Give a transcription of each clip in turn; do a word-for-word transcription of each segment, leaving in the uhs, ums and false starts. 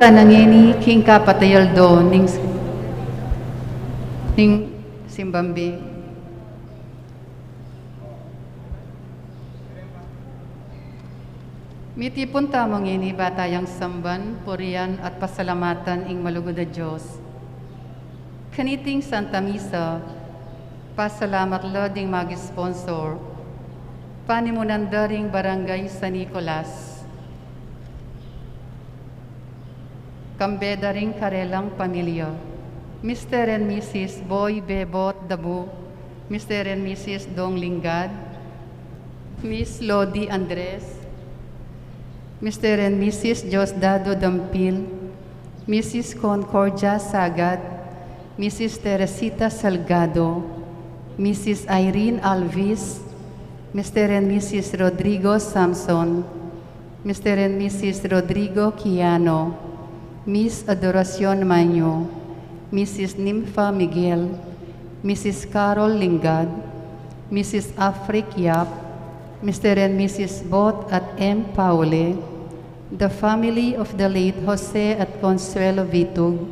Tana ngeni king kapatayaldo ning, ning simbang bie. Mitipun tamu ngeni ba tayang samban, purian, at pasalamatan ing malugud a Dios. Kaniting Santa Misa, pasalamat la ding mag-sponsor, panimunan da ring Barangay San Nicolas. Kambe da ring karelang pamilya, Mister and Missus Boy Bebot Dabu, Mister and Missus Dong Lingad, Miss Lodi Andres, Mister and Missus Diosdado Dampil, Missus Concordia Sagat, Missus Teresita Salgado, Missus Irene Alvis, Mister and Missus Rodrigo Samson, Mister and Missus Rodrigo Quiano, Miss Adoracion Manyo, Missus Nympha Miguel, Missus Carol Lingad, Missus Afric Yap, Mister and Missus Bot at M Paule, the family of the late Jose at Consuelo Vitug,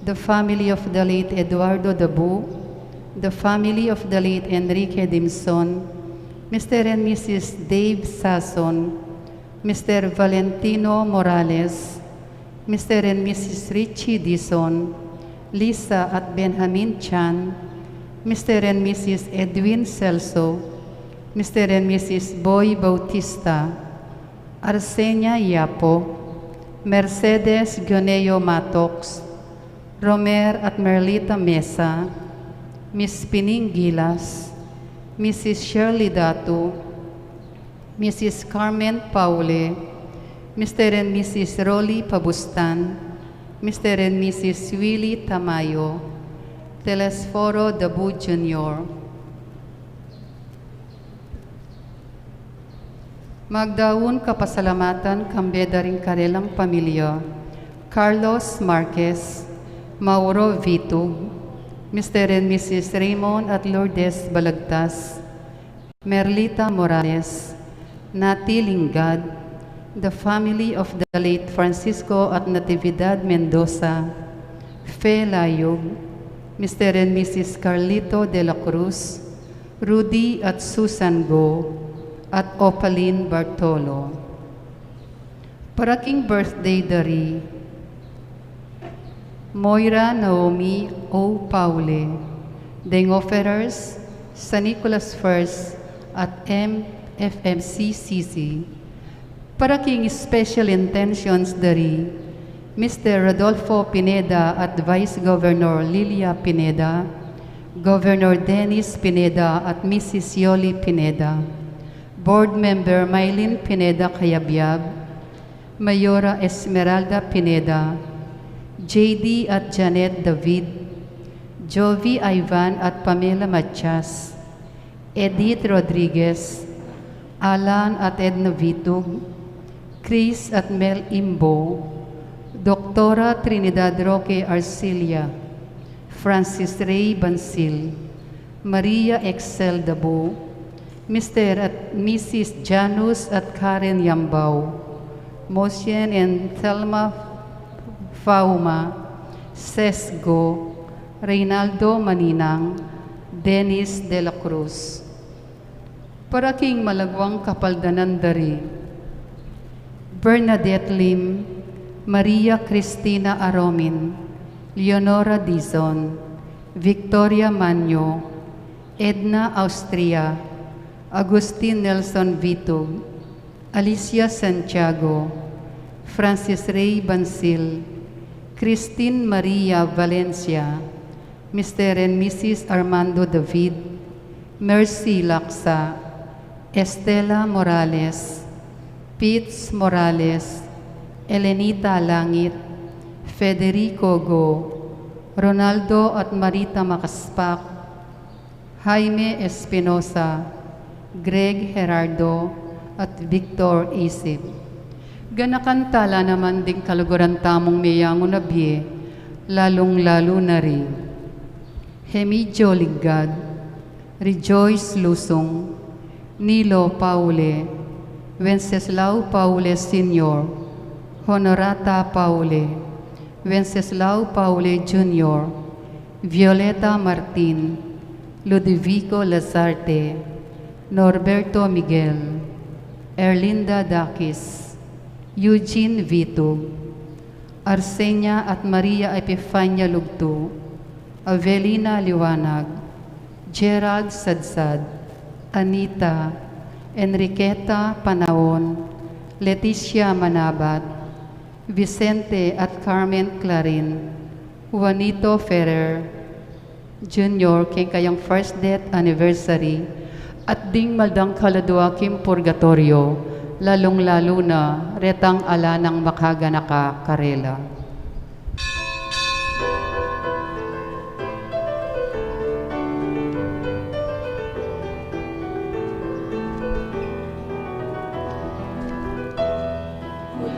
the family of the late Eduardo Dabu, the family of the late Enrique Dimson, Mister and Missus Dave Sason, Mister Valentino Morales, Mister and Missus Richie Dizon, Lisa at Benjamin Chan, Mister and Missus Edwin Celso, Mister and Missus Boy Bautista, Arsenia Yapo, Mercedes Goneo Matox, Romer at Merlita Mesa, Miss Pining Gilas, Missus Shirley Datu, Missus Carmen Paule, Mister and Missus Rolly Pabustan, Mister and Missus Willie Tamayo, Telesforo Dabu Junior. Magdaun kapasalamatan kambe da ring karelang pamilya, Carlos Marquez, Mauro Vitug, Mister and Missus Raymond at Lourdes Balagtas, Merlita Morales, Nati Lingad, the family of the late Francisco at Natividad Mendoza, Fe Layug, Mister and Missus Carlito de la Cruz, Rudy at Susan Go, at Opaline Bartolo. Para king birthday da ri Moira Naomi O Paule, deng offerers, San Nicolas First at M F M C C C. Para king special intentions da ri Mister Rodolfo Pineda at Vice Governor Lilia Pineda, Governor Dennis Pineda at Missus Yoli Pineda, Board Member Mylene Pineda Cayabyab, Mayora Esmeralda Pineda, J D at Janet David, Jovi Ivan at Pamela Matias, Edith Rodriguez, Alan at Edna Vitug, Chris at Mel Imbo, Doktora Trinidad Roque Arcilia, Francis Ray Bansil, Maria Excel Dabu, Mister at Missus Janus at Karen Yambao, Mosien and Thelma Fauma, Sesgo, Reynaldo Maninang, Dennis de la Cruz. Para king malagwang kapaldanan da ri Bernadette Lim, Maria Cristina Aromin, Leonora Dizon, Victoria Manyo, Edna Austria, Agustin Nelson Vitug, Alicia Santiago, Francis Ray Bansil, Christine Maria Valencia, Mister and Missus Armando David, Mercy Laksa, Estela Morales, Pitts Morales, Elenita Langit, Federico Go, Ronaldo at Marita Makaspak, Jaime Espinosa, Greg Gerardo, at Victor Isip. Ganakan tala naman ding kaluguran tamung meyangu na bie, lalung-lalu na ri Hemidio Ligad, Rejoice Lusung, Nilo Paule, Wenceslao Paule Senior, Honorata Paule, Wenceslao Paule Junior, Violeta Martin, Ludovico Lazarte, Norberto Miguel, Erlinda Dakis, Eugene Vitug, Arsenia at Maria Epifania Lugtu, Avelina Liwanag, Gerald Sadsad, Anita, Enriqueta Panaon, Leticia Manabat, Vicente at Carmen Clarin, Juanito Ferrer Junior, king kayang first death anniversary, at ding maldang kaladua king purgatoryo, lalung-lalu na retang ala nang makaganaka karela.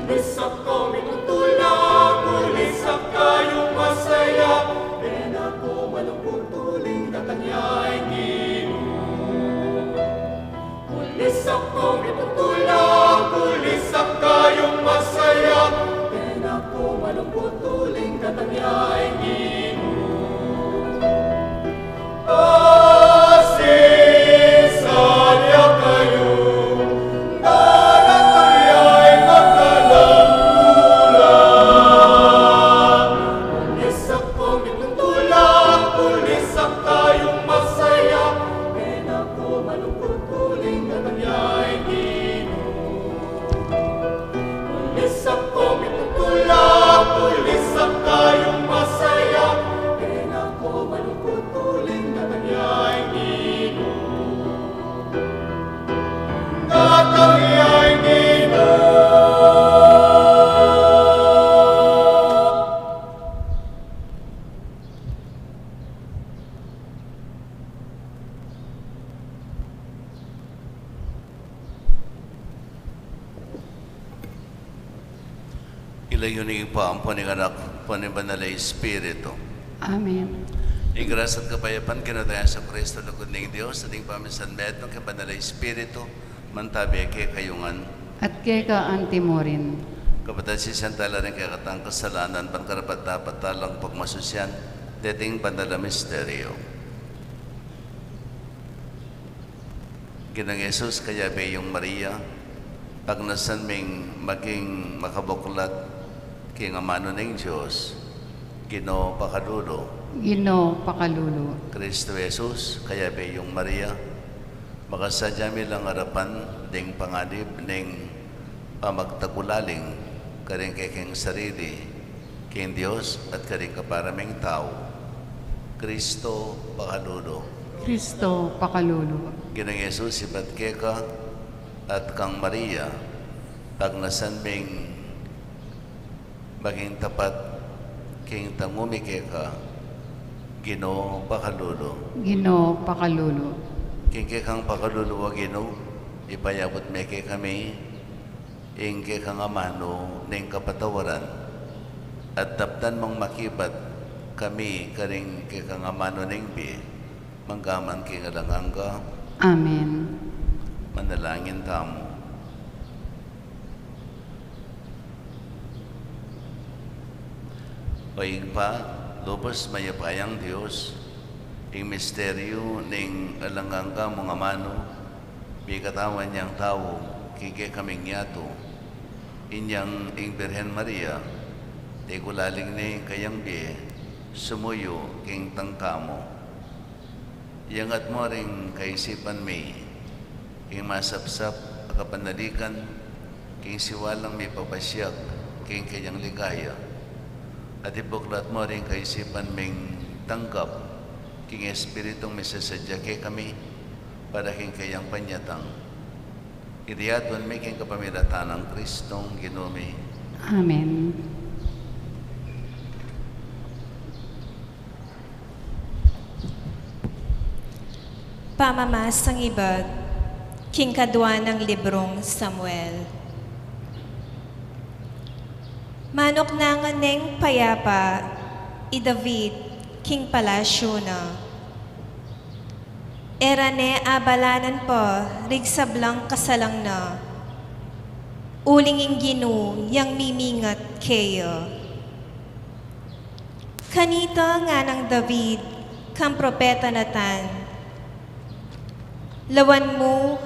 Kulisak ko mitutula, kulisak kayung masaya, e na ko malungkut uling datang ya ing Ginu. Kulisak ko mitutula, kulisak kayung masaya, e na ko malungkut uling datang ya ing Ginu. Pasisaya kayu, daratang ya ing makalang tula. Kulisak ko mitutula, kulisak kayung masaya, e na ko malungkut uling datang ya ing Ginu. Kulisak ko mitutula, kulisak kayung masaya, e na ko malungkut uling datang ya ing Ginu. Datang ya ing Ginu. Ila yu ning Ibpa, ampo ning Anak, ampo ning Banal a Espiritu. Amen. Ing grasya at kapayapan king Ginu tang Jesucristo, lugud ning Dios, at ing pamisanmetung ning Banal a Espiritu, mantabi kekayu ngan. At keka antimurin. Kapatad, sisian tala ring kekatang kasalanan, ban karapat-dapat talang pagmasusian deting banal a misteryo. Ginung Jesus, kayabe yung Maria, pagnasan ming maging makabuklat king amanu ning Dios, Ginu pakalulu. Ginu pakalulu. Cristo Jesus, kayabe yung Maria, makasadya mi lang arapan ding panganib ning pamagtakulaling karing kekeng sarili, king Dios at karing kapara ming tau. Cristo pakalulu. Cristo pakalulu. Ginung Jesus, ibat keka at kang Maria, pagnasan ming maging tapat king tangu mi keka, Ginu pakalulu. Ginu pakalulu. King kekang pakalulu, a Ginu, ipayabut mi kekami ing kekang amanu ning kapatawaran, at daptan mung makibat kami karing kekang amanu ning bie, manggaman king alang angga. Amen. Manalangin tamu. O Ibpa, lubus mayupayang Dios, ing misteryu ning alang angga mung amanu, mikatawan yang tau king kekaming yatu. Inyang ing Birhen Maria, tekulaling ne ing kayang bie, sumuyu king tangka mu. Iyangat mu ring kaisipan mi king masapsap a kapanaligan, king siwalang mipapasiag king kayang ligaya. At ibuklat mu ring kaisipan ming tanggap king Espiritung misasadya kekami para king kayang panyatang. Iti aduan mi king kapamilatan nang Kristong Ginu mi. Amen. Pamamasang ibat king kadua nang librung Samuel. Manuknangan neng payapa i David king palasyu na. E ra ne abalanan pa ring sablang kasalang na. Uling ing Ginu yang mimingat keya. Kanita nganang David kang propeta Natan, lawan mu,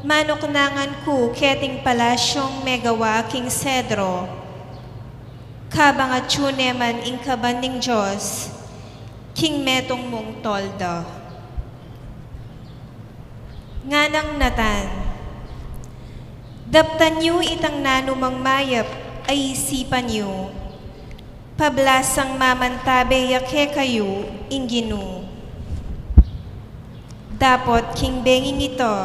manuknangan ku keting palasyung megawa king sedro, kabang atyu ne man ing kaban ning Dios king metung mung tolda. Nganang Natan, daptan yu itang nanumang mayap a isipan yu, pablasang mamantabe ya kekayu ing Ginu. Dapot king benging ito,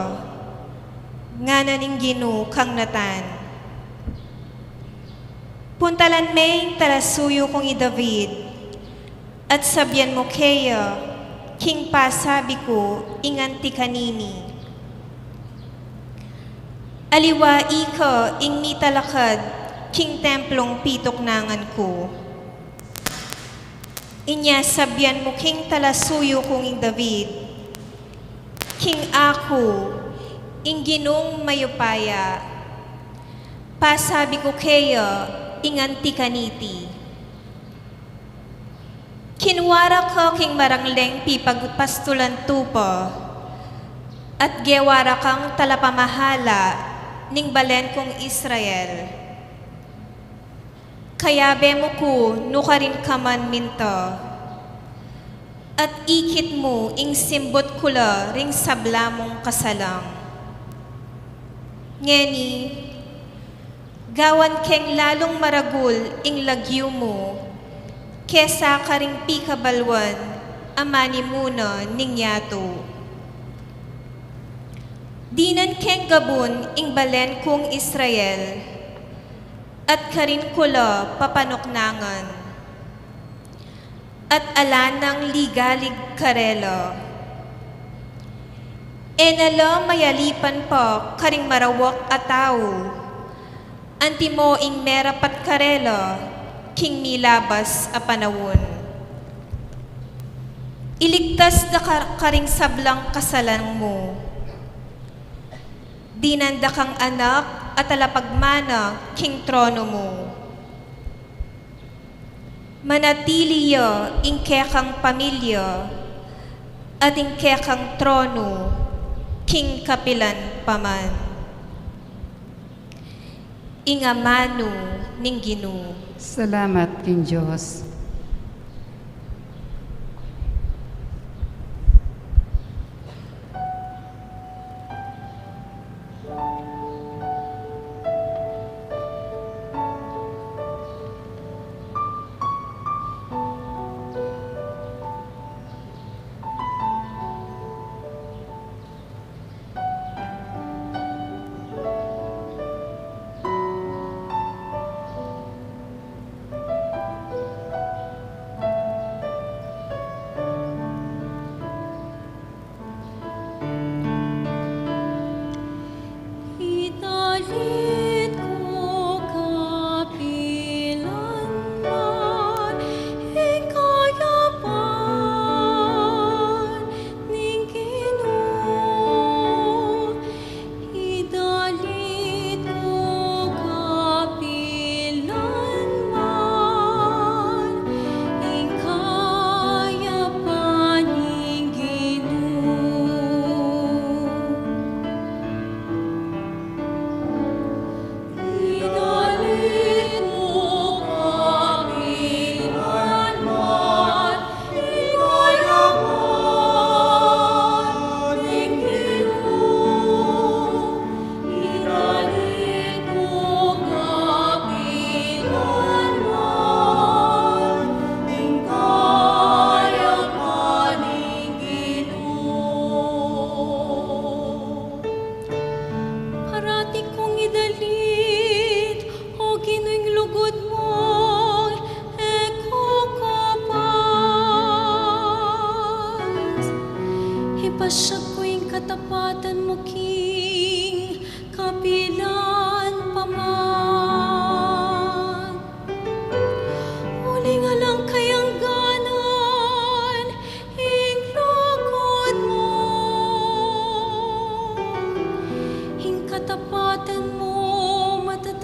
ngana ning Ginu kang Natan, puntalan me ing talasuyu kung i David, at sabian mu keya king pasabi ku ing anti kanini. Aliwa ika ing mitalakad king templung pituknangan ku. Inya sabian mu king talasuyu kung i David, king aku, ing Ginung mayupaya, pasabi ku keya ing anti kaniti. Kinua ra ka king marangleng pipagpastulan tupa, at gewa ra kang talapamahala ning balen kung Israel. Kayabe mu ku nukarin ka man minta, at ikit mu ing simbut ku la ring sabla mung kasalang. Ngeni, gawan keng lalung maragul ing lagyu mu kesa karing pikabalwan a manimuna ning yatu. Dinan keng gabun ing balen kung Israel, at karin ku la papanuknangan, at ala nang ligalig karela. E na la mayalipan pa karing marawak a tau, antimo ing merapat karela king milabas a panaun. Iligtas da ka karing sablang kasalang mu. Dinan da kang anak a talapagmana king trono mu. Manatili ya ing kekang pamilya at ing kekang trono king kapilan pa man. Ing amanu ning Ginu. Salamat king Dios. Idalit ku kapilan man ing kayapan ning Ginu. Idalit ku kapilan man ing kayapan ning Ginu. Idalit ku kapilan man Parati kung idalit, O Ginu, ing lugud mu, e ku kapas. Ipasyag ku ing katapatan mu king kapilan pa man. Uling alang kayangganan ing lugud mu, ing katapatan mu, mata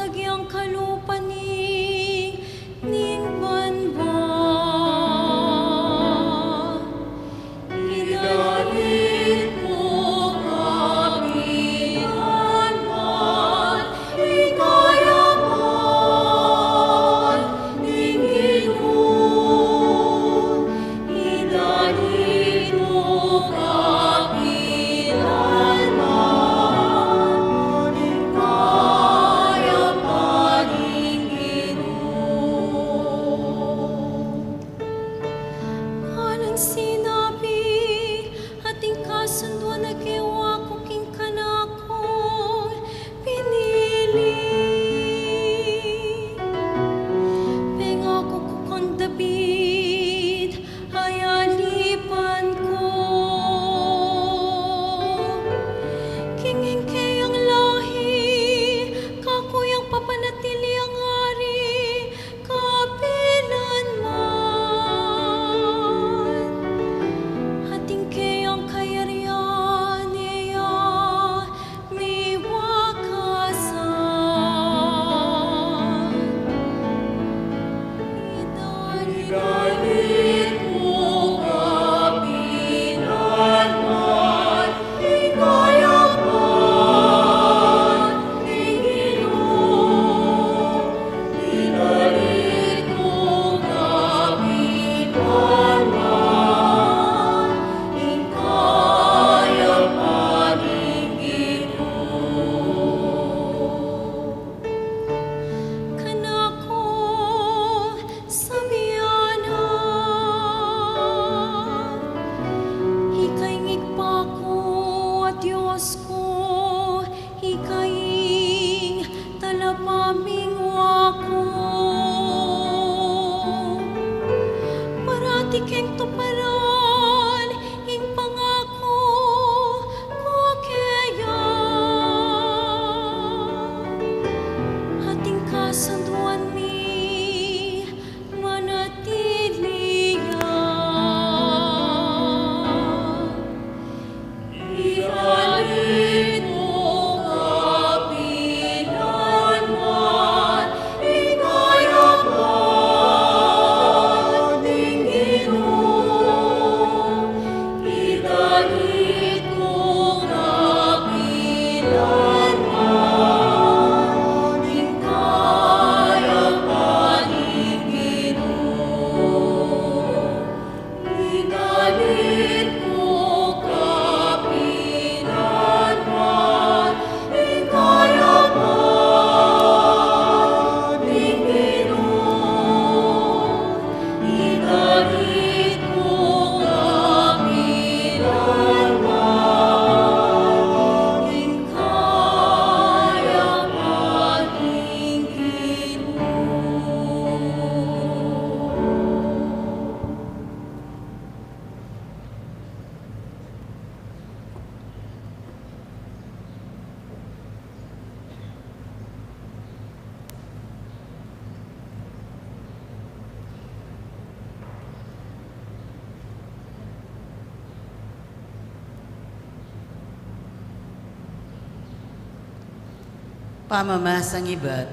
Pamamasang ibat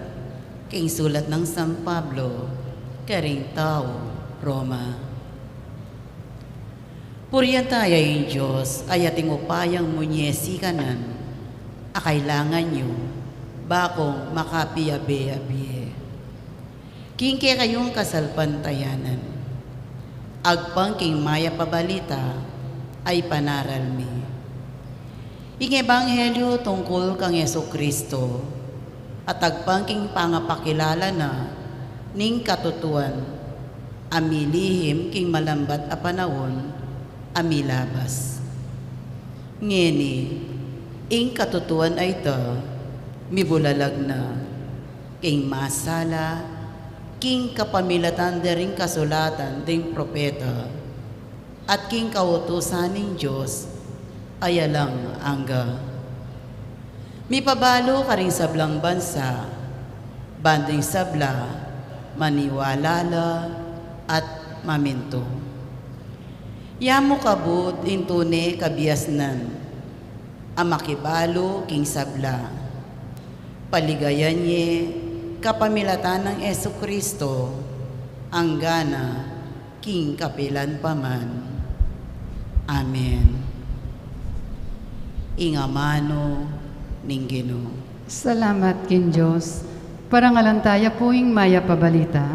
king sulat nang San Pablo karing tau Roma. Purian taya ing Dios a ating upayang munye sikanan a kailangan yu, bakung makapiabe-abie. King kekayung kasalpantayanan, agpang king mayap a balita a ipanaral mi. Ing ebanghelyu tungkul kang Jesucristo, at agpang king pangapakilala na ning katutuan a milihim king malambat a panaun a milabas. Ngeni, ing katutuan a ita, mibulalag na king masala, king kapamilatan da ring kasulatan ding propeta, at king kautusan ning Dios a alang angga. Mipabalu karing sablang bansa, ban ding sabla maniwala la at mamintu. Ya mu kabud ing tune kabiasnan a makibalu king sabla. Paligayan ye kapamilatan nang Jesucristo, anggana king kapilan pa man. Amen. Ing amanu ning Ginu. Salamat king Dios. Parangalan taya pu ing mayap a balita.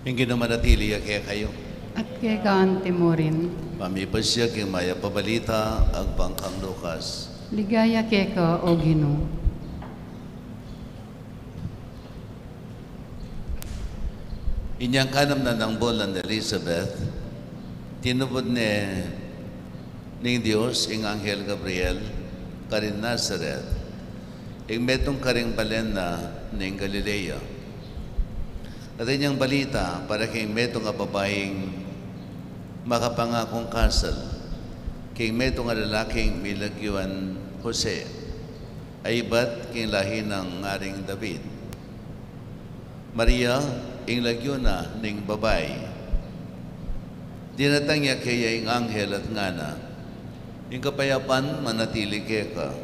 Ing Ginu manatili ya kekayu. At keka antimurin. Pamipasya king mayap a balita agpang kang Lucas. Ligaya keka, o Ginu. Inyang kanam na nang bulan Elizabeth, tinubud ne ning Dios ing anghel Gabriel karin Nazaret, ing metung karing balen na ning Galilea. At inyang balita para king metung a babaing makapangakung kasal king metung a lalaking milagyuan Jose, a ibat king lahi nang Aring David. Maria ing lagyu na ning babai. Dinatang ya keya ing anghel at ngana, ing kapayapan manatili keka,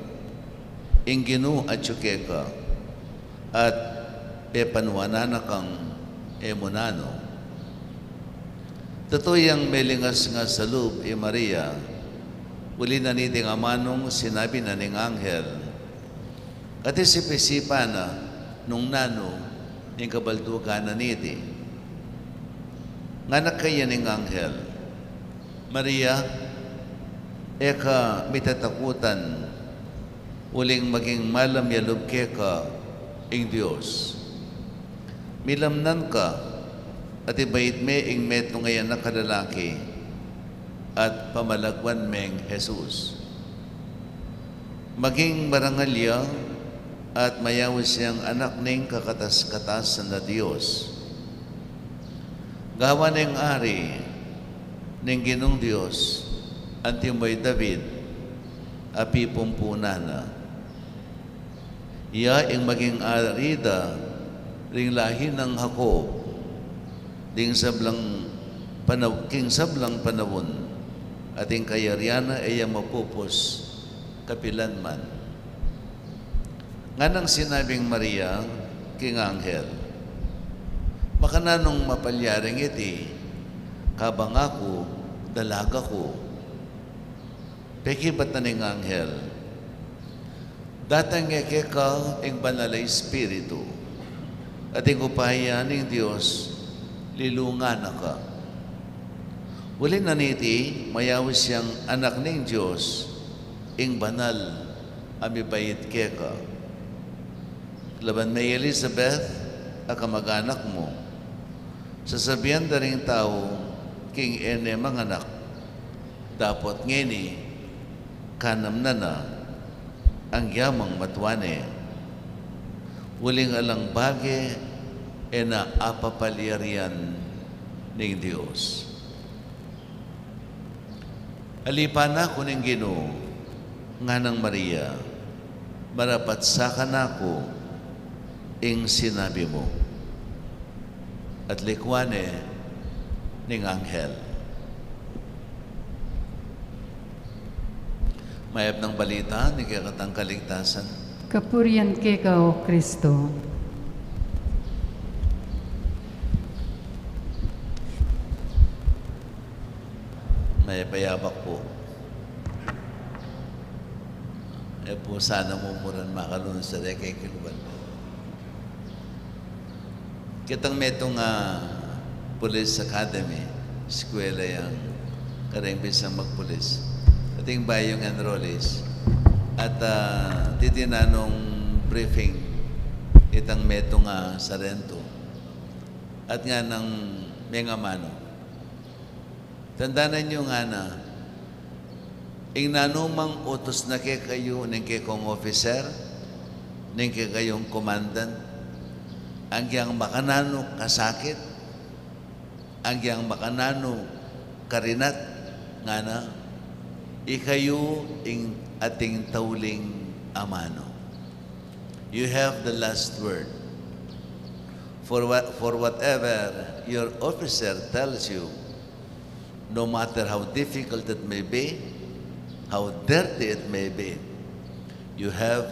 ing Ginu atyu keka, at pepanuanan na kang e mu nanu. Tutu yang melingas ngas a lub i Maria uli na niting amanung sinabi na ning anghel, at isip-isipan na nung nanu ing kabaldugan na niti. Ngana kaya ning anghel, Maria, e ka mitatakutan, uling maging malam ya lub keka ing Dios. Milamnan ka, at ibait me ing metung a anak a lalaki, at pamalagwan meng Jesus. Maging marangal ya, at mayaus yang anak ning kakatas-katasan a Dios. Gawan neng ari ning Ginung Dios, antimo i David a pipumpunan na. Iya ing maging ari da ring lahi nang Jacob, Ding sablang panaw-, king sablang panaun, at ing kayarian na e ya mapupus kapilan man. Nganang sinabing Maria king anghel, "Makananung mapalyaring iti, kabang aku, dalaga ku?" Pekibat na ning anghel, "Datang ya keka ing Banal a Espiritu, at ing upaya ning Dios lilungan na ka. Uli na niti, mayaus yang Anak ning Dios, ing Banal a mibait keka. Laban me i Elizabeth a kamag-anak mu, sasabian da ring tau king e ne manganak, dapot ngeni kanamnan na, anggiyamang matua ne. Uling alang bage e na apapalyarian ning Dios." "Alipan na ku ning Ginu," nganang Maria, "marapat sa kanaku ing sinabi mu." At likuan ne ning anghel. Mayap nang balita ning kekatang kaligtasan. Kapurian keka, O Kristo. Mayap a yabak pu. E pu sana mumuran makalunus reng kekilwan. Ketang metung a police academy, eskwela yang kareng bisang magpulis. Ating bayung enrollees. At, ah, titinanung briefing itang metung a sarento. At nganang mengamanu, "Tandanan yu," ngana, "ing nanumang utus na kekayu ning kekong officer, ning kekayung komandan, anggiyang makananu kasakit, anggiyang makananu karinat," ngana, "ikayu ing ating tauling amanu. You have the last word. For what, for whatever your officer tells you, no matter how difficult it may be, how dirty it may be, you have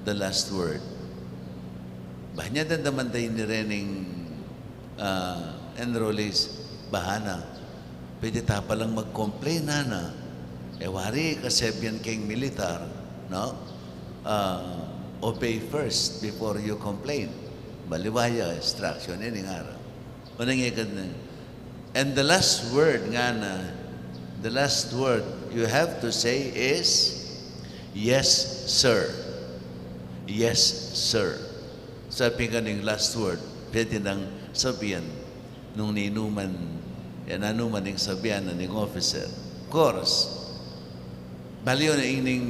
the last word." Ba, nya damdaman da ini reng, ah, enrollees, bahana. Pwede ta palang mag-complain, ngana. E wari, kasebian keng militar, no? Ah, obey first before you complain. Baliwaya, instruction ini, ngara. Unang ikad na. And the last word, ngana, the last word you have to say is, "Yes, sir. Yes, sir." Sa pinggan ing last word, pwede nang sabian nung ninuman, e, nanuman ing sabian na ning officer. Of course, baliw na ining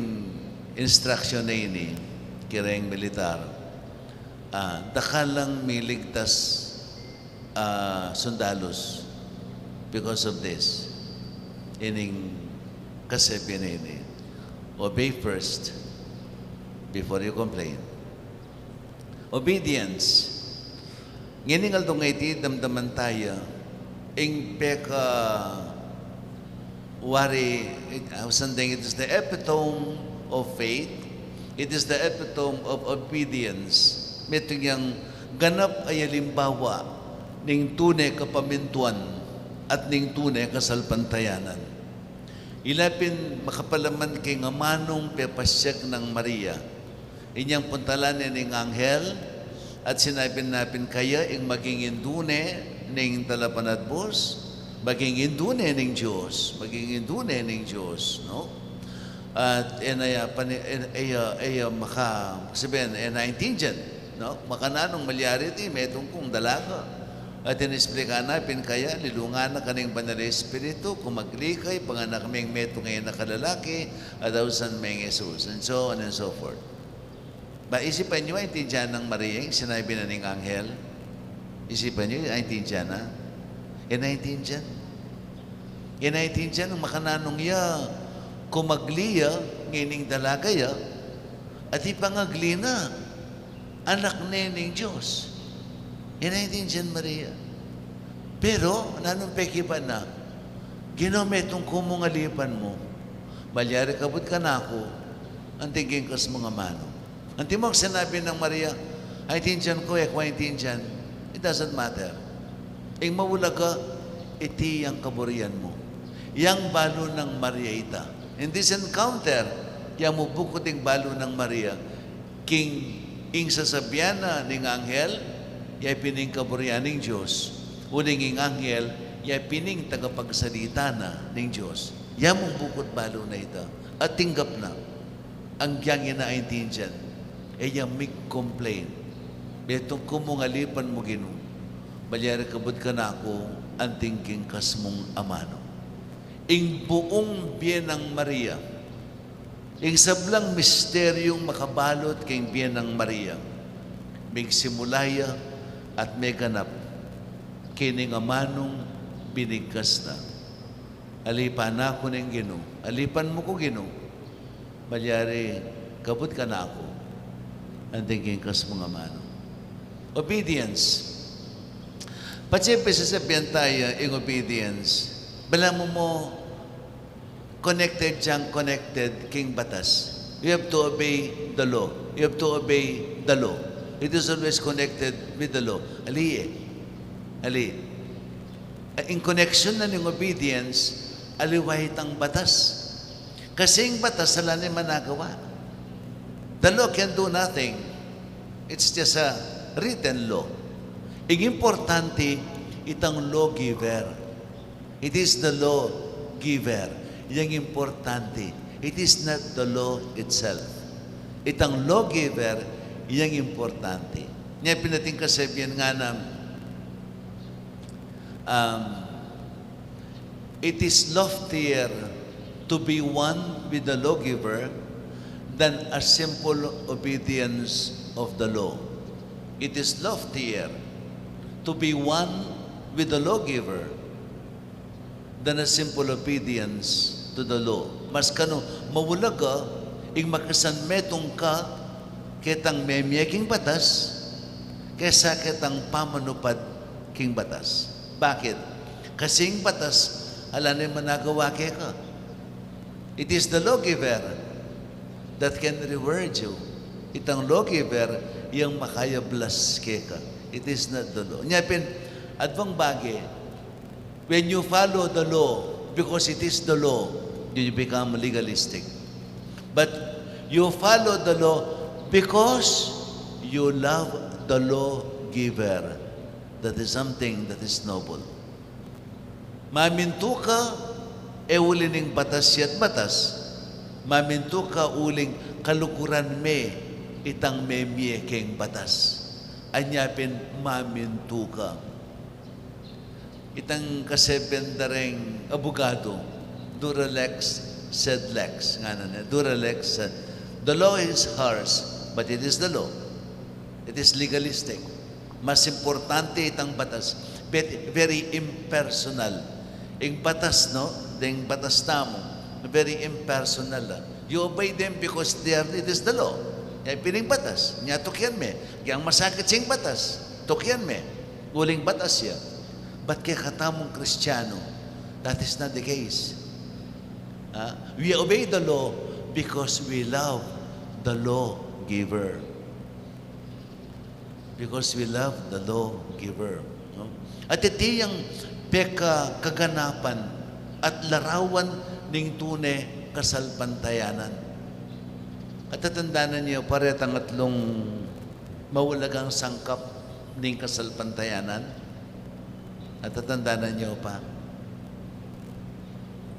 instruction na ini, kireng militar, ah, dakal lang miligtas, ah, sundalus because of this. Ining kasebian na ini, obey first before you complain. Obedience. Ngening aldo ngeni, damdaman taya ing peka wari, it, ah, something, it is the epitome of faith, it is the epitome of obedience. Metung yang ganap a alimbawa ning tune kapamintuan at ning tune kasalpantayanan. Ila pin makapalaman king amanung pepasiag nang Maria. Inyang puntalan ne ning anghel, at sinabi na pin kaya ing maging indu ne ning talapanatbus, maging indu ne ning Dios, maging indu ne ning Dios, no? At e na ya pani-, e, e ya, e ya maka-, sabihin, e na intindian, no? Makananung malyari iti, metung kung dalaga. At inisplika na pin kaya, lilungan na ka ning Banal a Espiritu, kumagli ka, ipanganak meng metung a anak a lalaki, at ausan meng Jesus, and so on and so forth. Ba, isipan yu, aintindian nang Maria ing sinabi na ning anghel? Isipan yu, aintindian na? E na intindian. E na intindian nung makananung ya kumagli ya ngening dalaga ya, at ipangagli na anak ne ning Dios. E na intindian Maria. Pero nanung pekibat na, Ginu, metung ku mung alipan mu, malyari kabud kanaku anting king kas mung amanu. Antimong sinabi nang Maria, "Aintindian ku, e ku aintindian." It doesn't matter. Ing maulaga, iti yang kaburian mu. Yang balu nang Maria ita. In this encounter, yang mubukut ing balu nang Maria, king ing sasabian na ning anghel, ya pin ing kaburian ning Dios. Uling ing anghel, ya pin ing tagapagsalita na ning Dios. Ya mubukut balu na ita. At tinggap na. Agyang ina aintindian, e ya mig-complain. Metung ku mung alipan mu, Ginu, malyari kabud kanaku anting king kas mung amanu. Ing buung bie nang Maria, ing sablang misteryung makabalut king bie nang Maria, migsimula ya at meganap keni king amanung binigkas na. Alipan na ku ning Ginu, alipan mu ku, Ginu, malyari kabud kanaku anting king kas mung amanu. Obedience. Patse pin sasabian taya ing obedience, balamu mu connected yang connected king batas. You have to obey the law. You have to obey the law. It is always connected with the law. Ali e. Ali. In connection na ning obedience, aliwa itang batas. Kasi ing batas, ala ne managawa. The law can do nothing. It's just a written law. Ing importante, itang lawgiver. It is the law giver yang importante. It is not the law itself. Itang law giver yang importante. Nya pin ating kasabian ngana, um, it is loftier to be one with the lawgiver than a simple obedience of the law. It is loftier to be one with the lawgiver than a simple obedience to the law. Mas kanu maulaga ing makisanmetung ka ketang memie king batas kesa ketang pamanupad king batas. Bakit? Kasi ing batas, ala ne managawa keka. It is the lawgiver that can reward you. Itang lawgiver yang makayablas keka. It is not the law. Nya pin, adwang bage, when you follow the law because it is the law, you become legalistic. But you follow the law because you love the lawgiver. That is something that is noble. Mamintu ka, e uli ning batas ya't batas. Mamintu ka uling kaluguran me itang memie keng batas. Anya pin mamintu ka. Itang kasabian da reng abugadu, dura lex sed lex, ngana ne, dura lex sed, the law is harsh, but it is the law. It is legalistic. Mas importante itang batas. Very, very impersonal. Ing batas, no? Deng batas tamu, very impersonal, ah. You obey them because they are, it is the law. Nya pin ing batas. Nya tukian me. Yang masakit sing batas, tukian me. Uling batas ya. But kekatamung Kristiyanu, that is not the case. Ah, we obey the law because we love the lawgiver. Because we love the lawgiver, no? At iti yang pekakaganapan at larawan ning tune kasalpantayanan. Atatandanan yu pa retang atlung maulagang sangkap ning kasalpantayanan? Atatandanan yu pa?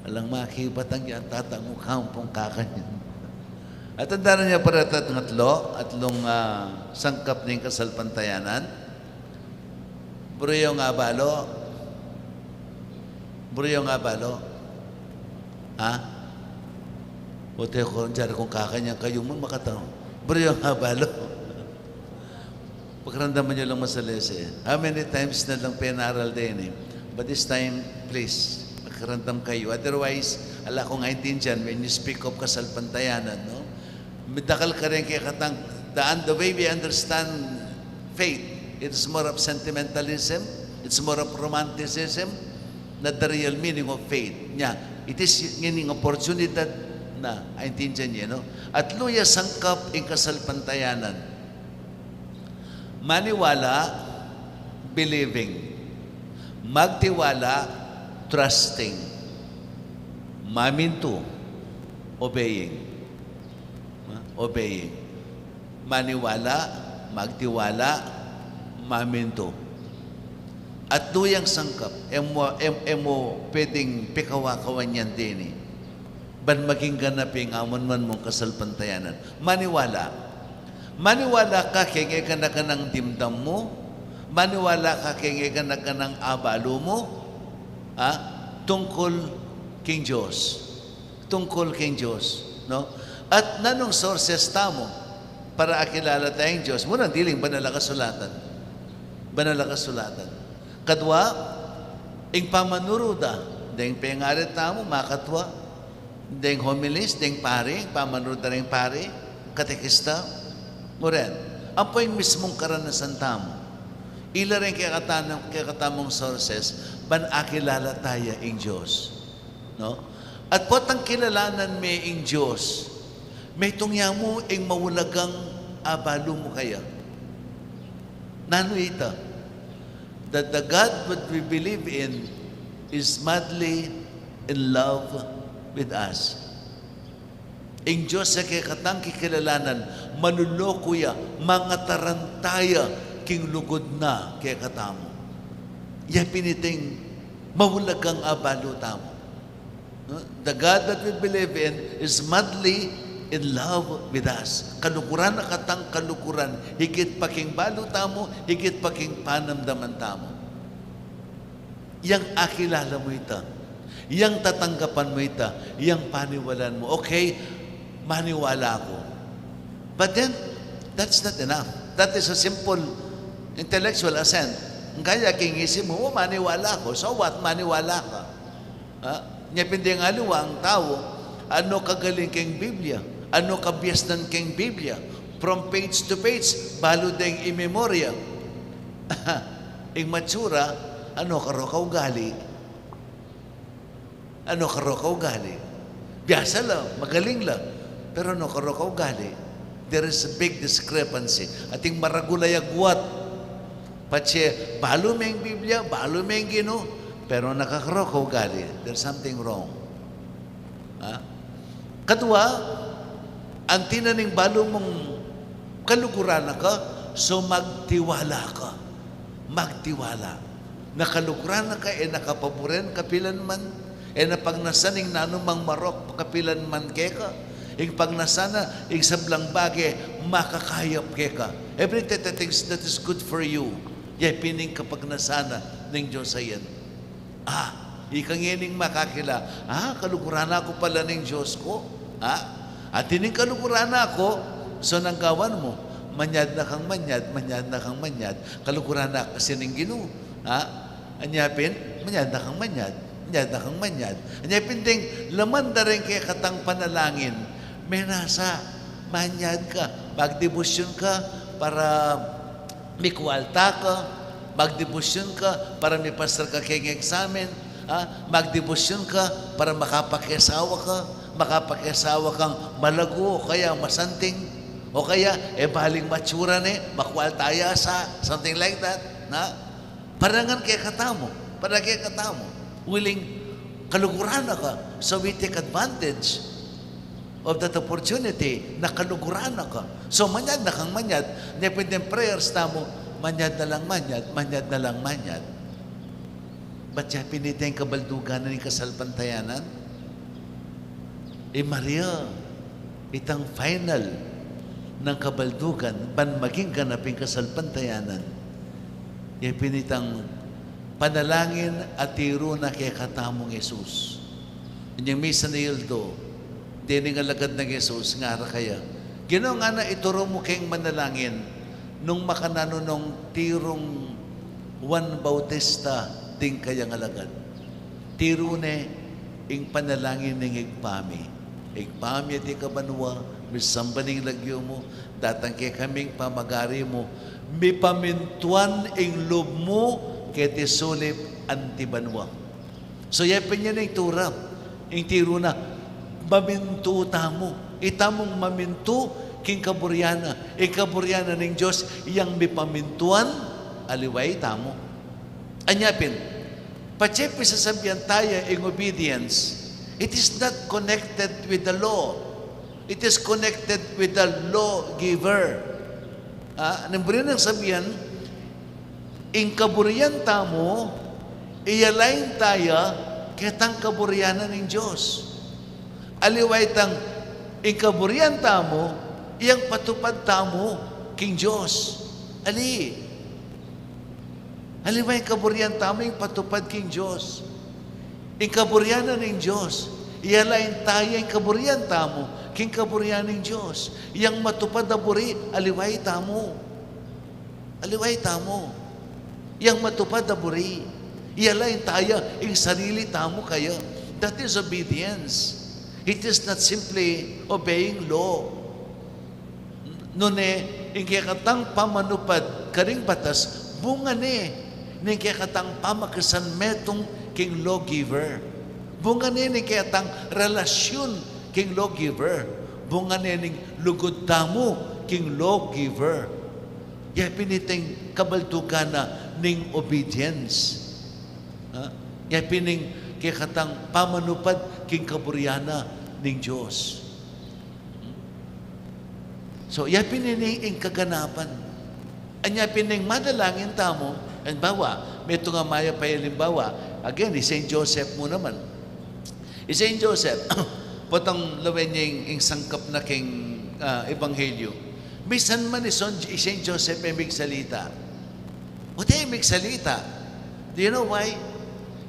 Alang makibat ang yan, tatang mu kampung kakanyan. Atatandanan yu pa retang atlu, atlung, ah, sangkap ning kasalpantayanan? Buri yu nga balu? Buri yu nga balu? Ha? Ote ku, jari kung kakanyan kayu mu makatau. Buri yu nga balu? Pakiramdaman yu lang masalese. How many times na lang penaral deni? But this time, please, pakiramdam kayu. Otherwise, ala kung aintindian when you speak of kasalpantayanan, no? Midakal karing kekatang daan, the way we understand faith, it is more of sentimentalism. It's more of romanticism, not the real meaning of faith. Nya, it is ngeni ing oportunidad na, aintindian ye, no? Atlu ya sangkap ing kasalpantayanan. Maniwala, believing. Magtiwala, trusting. Mamintu, obeying. Ha? Obeying. Maniwala, magtiwala, mamintu. Atlu yang sangkap, e mu, e, e mu pwedeng pikawakawan yan deni. Ban maging ganap ing anuman mung kasalpantayanan. Maniwala. Maniwala ka keng e gana-ganang dimdam mu. Maniwala ka keng e gana-ganang abalu mu. Ha? Tungkul king Dios. Tungkul king Dios, no? At nanung sources tamu para akilala taya ing Dios? Muna, diling banal a kasulatan. Banal a kasulatan. Kadua, ing pamanuru da, deng pengarit tamu, makatua, deng homilies, deng pari, ing pamanuru da ring pari, katekista, muren. Ampo ing mismung karanasan tamu. Ila ring kekatan-, kekatamung sources, ban akilala taya ing Dios. No? At potang kilalanan me ing Dios, metung ya mu ing maulagang abalu mu kaya. Nanu ita? That the God that we believe in is madly in love with us. Ing Dios a kekatang kikilalanan, manluluku ya, mangataranta ya king lugud na kekatamu. Ya pin iting maulagang abalu tamu. No? The God that we believe in is madly in love with us. Kaluguran na katang kaluguran, higit pa king balu tamu, higit pa king panamdaman tamu. Yang akilala mu ita, yang tatanggapan mu ita, yang paniwalan mu. Okay, maniwala ku. But then, that's not enough. That is a simple intellectual assent. Kaya king isip mu, "O, maniwala ku." So what? Maniwala ka. Ha? Nya pin deng aliwa ing tau, ano kagaling keng Biblia, ano kabiasnan keng Biblia, from page to page, balu deng imemorya. Ing matsura, ano karo kaugali? Ano karo kaugali? Biasa la, magaling la, pero ano karo kaugali? There is a big discrepancy. Ating maragul a agwat. Patse balu me ing Biblia, balu me ing Ginu, pero nakakaro kaugali. There's something wrong. Ha? Kadua, anti na ning balu mung kaluguran na ka, so magtiwala ka. Magtiwala. Na kaluguran na ka, e na ka paburen kapilanman, e na pagnasan ing nanumang marok kapilanman keka. Ing pagnasan na, ing sablang bage makakayap keka. Everything that things that is good for you, ya pin ing kapagnasan na ning Dios a yan. Ah, ika ngening makakila, ah, kaluguran na ku pala ning Dios ku. Ah, at ining kaluguran na ku, so nanu ing gawan mu? Manyad na kang manyad, manyad na kang manyad. Kaluguran na kasi ning Ginu. Ah, anya pin, manyad na kang manyad, manyad na kang manyad. Anya pin deng laman da ring kekatang panalangin, menasa, manyad ka, magdebosyon ka para mikwalta ka, magdebosyon ka para mipasar ka keng eksamen, ha? Magdebosyon ka para makapakiasawa ka, makapakiasawa kang malagu o kaya masanting, o kaya, e, baling matsura ne, makwalta ya sa, something like that, na? Para ngan kekatamu, para kekatamu, willing, kaluguran na ka, so we take advantage of that opportunity na kaluguran na ka. So, manyad na kang manyad, nya pin deng prayers tamu, manyad na lang manyad, manyad na lang manyad. Bat ya pin ita ing kabaldugan na ning kasalpantayanan? I Maria, itang final nang kabaldugan, ban maging ganap ing kasalpantayanan. Ya pin itang panalangin a tiru na kekatamung Jesus. Inyang misa na aldo, dening alagad nang Jesus, ngara kaya, "Ginu," ngana, "ituru mu keng manalangin nung makananu nung tirung Juan Bautista ding kayang alagad." Tiru ne ing panalangin ning Ibpa mi. Ibpa mi, atiu ka banua, misamban ing lagyu mu, datang kekami ing pamagari mu, mipamintuan ing lub mu, keti sulip anti banua. So, ya pin ya ing tura, ing tiru na, mamintu tamu. Itamung mamintu king kaburian na. Ing kaburian na ning Dios, yang mipamintuan, aliwa itamu. Anya pin, patse pin sasabian taya ing obedience, it is not connected with the law. It is connected with the lawgiver. Ah, nung buri nang sabian, ing kaburian tamu, iyalain taya ketang kaburian na ning Dios. Aliwa itang ing kaburian tamu, yang patupad tamu king Dios. Ali. Aliwa ing kaburian tamu, ing patupad king Dios. Ing kaburian na ning Dios. Iyalain taya ing kaburian tamu king kaburian ning Dios. Yang matupad a buri, aliwa itamu. Aliwa itamu. Yang matupad a buri. Iyalain taya ing sarili tamu kaya. That is obedience. It is not simply obeying law. Nune, ing kekatang pamanupad karing batas, bunga ne ning kekatang pamakisan metung king lawgiver. Bunga ne ning kekatang relasyun king lawgiver. Bunga ne ning lugud tamu king lawgiver. Ya pin iting kabaldugan na ning obedience. Ha? Ya pin ing kekatang pamanupad king kaburian na ning Dios. So, ya pin ini ing kaganapan. Anya pin ing madalangin tamu, halimbawa, metung a mayap a alimbawa, again, i Saint Joseph mu naman. I Saint Joseph, potang lawen ya ing, ing sangkap na king, ah, ebanghelyo. Misan man i Son-, i Saint Joseph e migsalita. Oti e migsalita. Do you know why?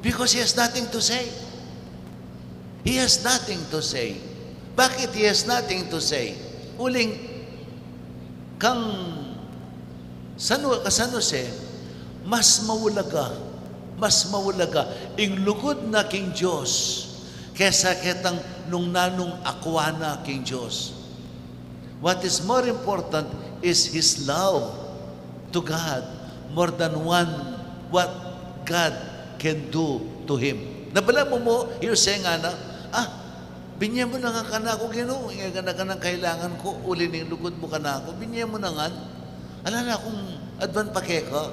Because he has nothing to say. He has nothing to say. Bakit he has nothing to say? Uling kang San, ka San Jose, mas maulaga, mas maulaga ing lugud na king Dios kesa ketang nung nanung akua na king Dios. What is more important is his love to God more than one, what God can do to him. Nabala mu mu, i Jose ngana, ah, binye mu na ngan kanaku, Ginu, ing e ngana kailangan ku, uli ning lugud mu kanaku, binye mu na ngan. Ala na kung adwan pa keka.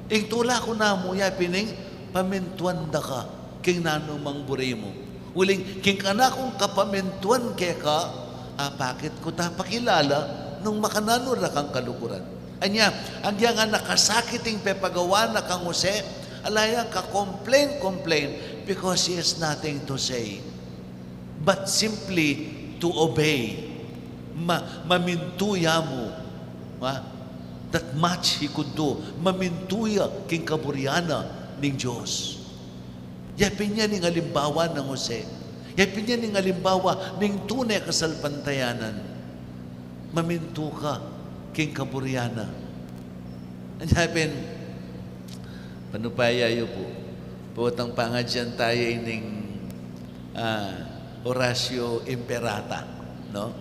Ing tula ku namu ya pin ing pamintuan da ka king nanu mang buri mu. Uling king kanakung kapamintuan keka, apakit ku ta pakilala nung makananu ra kang kaluguran. Anya, agyang nakasakit ing pepagawa na kang Jose, ala yang ka-complain-complain because he has nothing to say but simply to obey. Ma-, mamintu ya mu. Ha? That much he could do. Mamintu ya king kaburian na ning Dios. Ya pin ya ing alimbawa nang Jose. Ya pin ya ing alimbawa ning tune kasalpantayanan. Mamintu ka king kaburian na. Anya pin, panupaya yu pu. Potang pangadyan taya ining, ah, Oratio Imperata, no?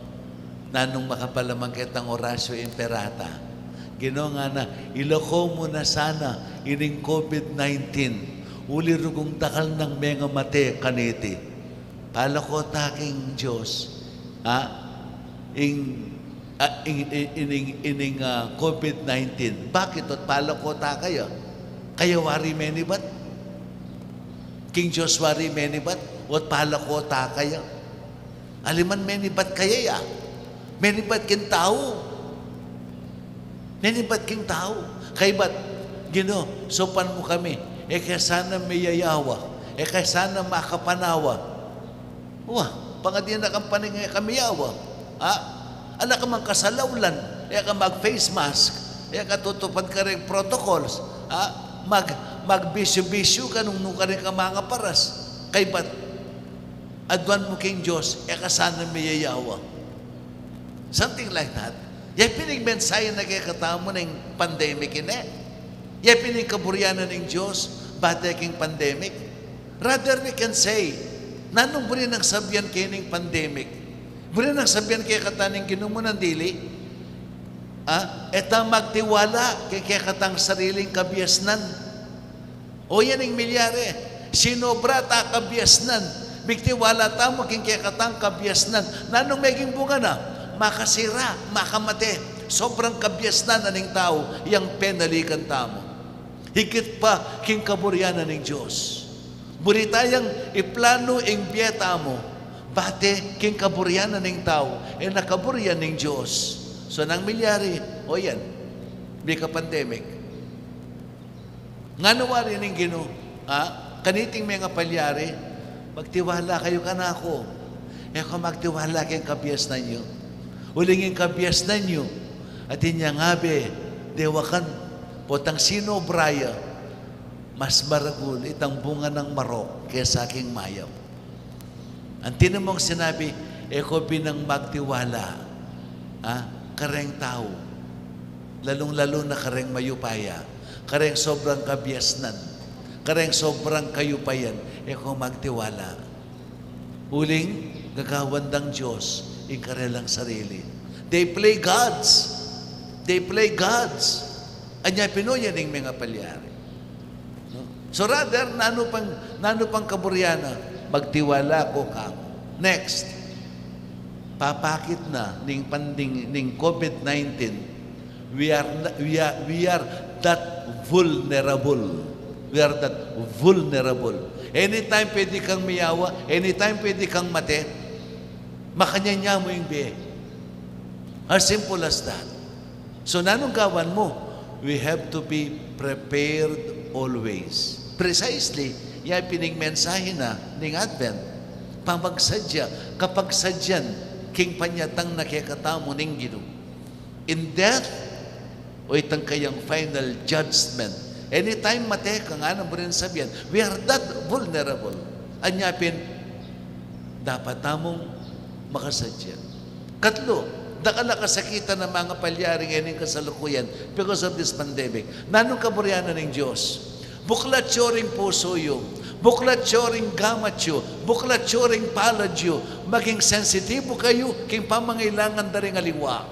Nanung makapalaman ketang Oratio Imperata? Ginu, ngana, ilako mu na sana ining COVID nineteen, uli rugung dakal nang mengamate kaniti. Palako ta king Dios, ha? Ing, ah, ing, ing, ining, ining, ah, COVID nineteen. Bakit? Ot palako ta kaya? Kaya wari menibat? King Dios wari menibat? Ot palako ta kaya? Aliman menibat kaya ya? Menibat king tau. Menibat king tau. Kaybat, Ginu, saupan mu kami. E ka sana miyayawa. E ka sana makapanawa. Wa, pangadi na kang paning e ka miyawa. Ha? Ala ka mang kasalaulan. E ka mag-face mask. E ka tutupad karing protocols. Ha? Mag-, magbisyu-bisyu ka nung nu karing ka mangaparas. Kaybat, aduan mu king Dios, e ka sana miyayawa. Something like that. Ya pin ing mensahe na kekatamu ning pandemic ini. Ya pin ing kaburian na ning Dios bate king pandemic. Rather we can say, nanung buri nang sabian keni ning pandemic? Buri nang sabian kekata ning Ginu mu nang dili? Ah, e ta magtiwala king kekatang sariling kabiasnan. O yan ing milyari. Sinobra ta kabiasnan. Migtiwala tamu king kekatang kabiasnan. Nanung meging bunga na? Makasira, makamate. Sobrang kabiasnan na ning tau, yang penalikan tamu. Higit pa king kaburian na ning Dios. Buri ta yang iplanu ing bie tamu bate king kaburian na ning tau, e na kaburian ning Dios. So, nanu ing milyari? O yan, mika-pandemic. Ngana wari ning Ginu, ha? Kaniting mengapalyari, magtiwala kayu kanaku. E ko magtiwala king kabiasnan yu. Uling ing kabiasnan yu, atin yang abe, dewakan, potang sinobra ya, mas maragul itang bunga nang marok kesa king mayap. Anti na mung sinabi, e ko binang magtiwala, ha, kareng tau, lalung-lalu na kareng mayupaya, kareng sobrang kabiasnan, kareng sobrang kayupayan, e ko magtiwala. Uling gagawan dang Dios ing karelang sarili. They play gods. They play gods. Anya pin, o yan ing mengapalyari. No? So rather, nanu pang, nanu pang kaburian na? Magtiwala ko kamu. Next, papakit na ning panding, ning COVID nineteen, we are, we are, we are that vulnerable. We are that vulnerable. Anytime pwede kang miyawa, anytime pwede kang mate, makanyan ya mu ing bie. As simple as that. So, nanung gawan mu? We have to be prepared always. Precisely, ya pin ing mensahe na ning Advent. Pamagsadya, kapagsadyan, king panyatang na kekatamu ning Ginu. In death, o itang kayang final judgment. Anytime mate ka, ngana mu rin sabian, we are that vulnerable. Anya pin, dapat tamung makasadya. Katlu, dakal a kasakitan a mengapalyari ngening kasalukuyan because of this pandemic. Nanung kaburian na ning Dios? Buklat yu ring pusu yu, buklat yu ring gamat yu, buklat yu ring palad yu, maging sensitibo kayu king pamangailangan da ring aliwa.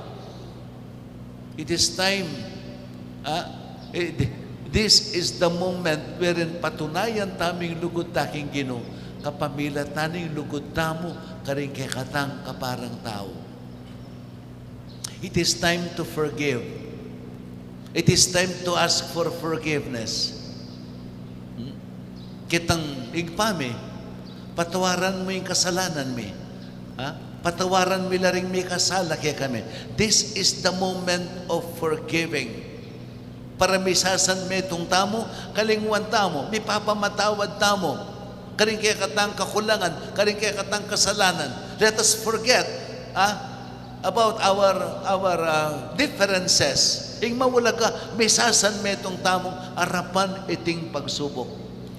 It is time, ah, eh, th-, this is the moment wherein patunayan tamu ing lugud ta king Ginu, kapamilatan ning lugud tamu karing kekatang kaparang tau. It is time to forgive. It is time to ask for forgiveness. Hmm? Ketang Ibpa mi, patawaran mu ing kasalanan mi. Ha? Patawaran mi la ring mikasala kekami. This is the moment of forgiving. Para misasanmetung tamu, kalingwan tamu, mipapamatawad tamu karing kekatang kakulangan, karing kekatang kasalanan. Let us forget, ah, about our, our, ah, differences. Ing maulaga, misasanmetung tamung arapan iting pagsubuk.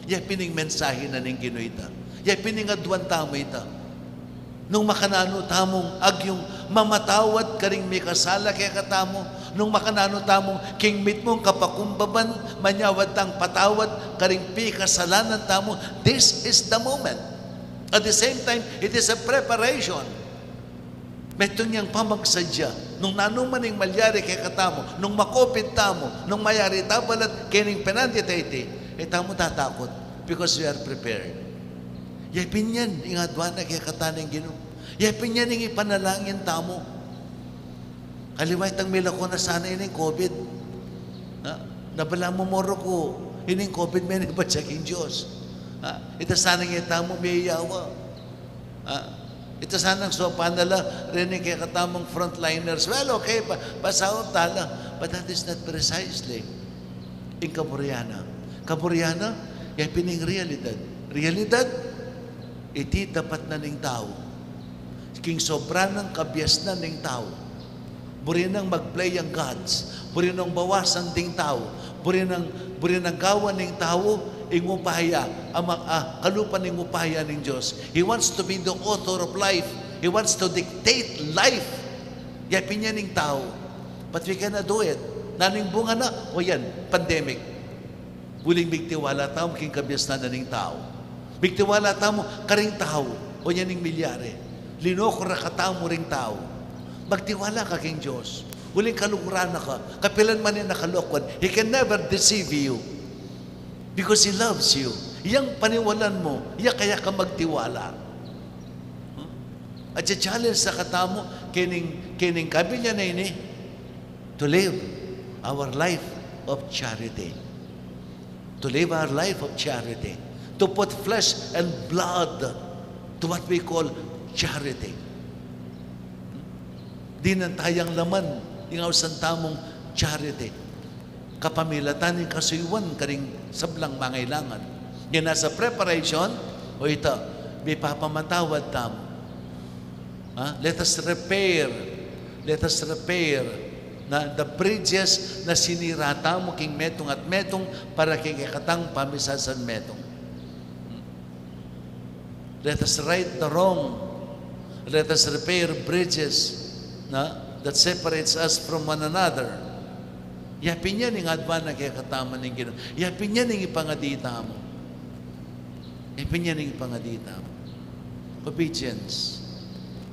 Ya pin ing mensahe na ning Ginu ita. Ya pin ing aduan tamu ita. Nung makananu tamung agyung mamatawad karing mikasala kekatamu, nung makananu tamung king mitmung kapakumbaban, manyawad tang patawad karing pikasalanan tamu, this is the moment. At the same time, it is a preparation. Metung yang pamagsadya, nung nanu man ing malyari kekatamu, nung ma-COVID tamu, nung mayari ta balat kening penandit a iti, e tamu tatakut, because we are prepared. Ya pin yan ing aduan na kekatamu ning Ginu. Ya pin yan ing ipanalangin tamu. Aliwa itang milako na sana ining COVID. Ha? Nabalamu mu rin ku, ining COVID, menibat ya king Dios. Ha? Ita sana ing e tamu miyawa. Ha? Ita sanang saupan na la reni kekatamung frontliners. Well, okay, pa-, pasaut ta la. But that is not precisely ing kaburian na. Kaburian na, ya pin ing realidad. Realidad, iti dapat na ning tau. King sobra nang kabiasnan ning tau. Buri nang mag-play yang gods. Buri nang bawasan ding tau. Buri nang, buri nang gawan ning tau ing upaya, ama, ah, kalupa ning upaya ning Dios. He wants to be the author of life. He wants to dictate life. Ya pin yan ing tau. But we cannot do it. Nanu ing bunga na? O yan, pandemic. Uling migtiwala tamu king kabiasnan na ning tau. Migtiwala tamu karing tau. O yan ing milyari. Linoko ra katamu ring tau. Magtiwala ka king Dios. Uling kalukuran na ka. Kapilan man ing nakalokuan, he can never deceive you. Because He loves you. Yang paniwalan mu, ya kaya ka magtiwala. Hmm? At i-challenge na katamu, kening, kening kabilyan a ini, to live our life of charity. To live our life of charity. To put flesh and blood to what we call charity. Dinan taya laman ing ausan tamung charity. Kapamilatan ning kasuyuan karing sablang mangailangan. Yan nasa preparation, o ita, mipapamatawad tamu. Ha? Let us repair. Let us repair na the bridges na sinira tamu king metung at metung para king kekatang pamisasan metung. Let us right the wrong. Let us repair bridges na that separates us from one another. Yapin yan ing adwan na kekatamu ning Ginu. Yapin yan ing ipangadi tamu. Yapin yan ing ipangadi tamu. Obedience.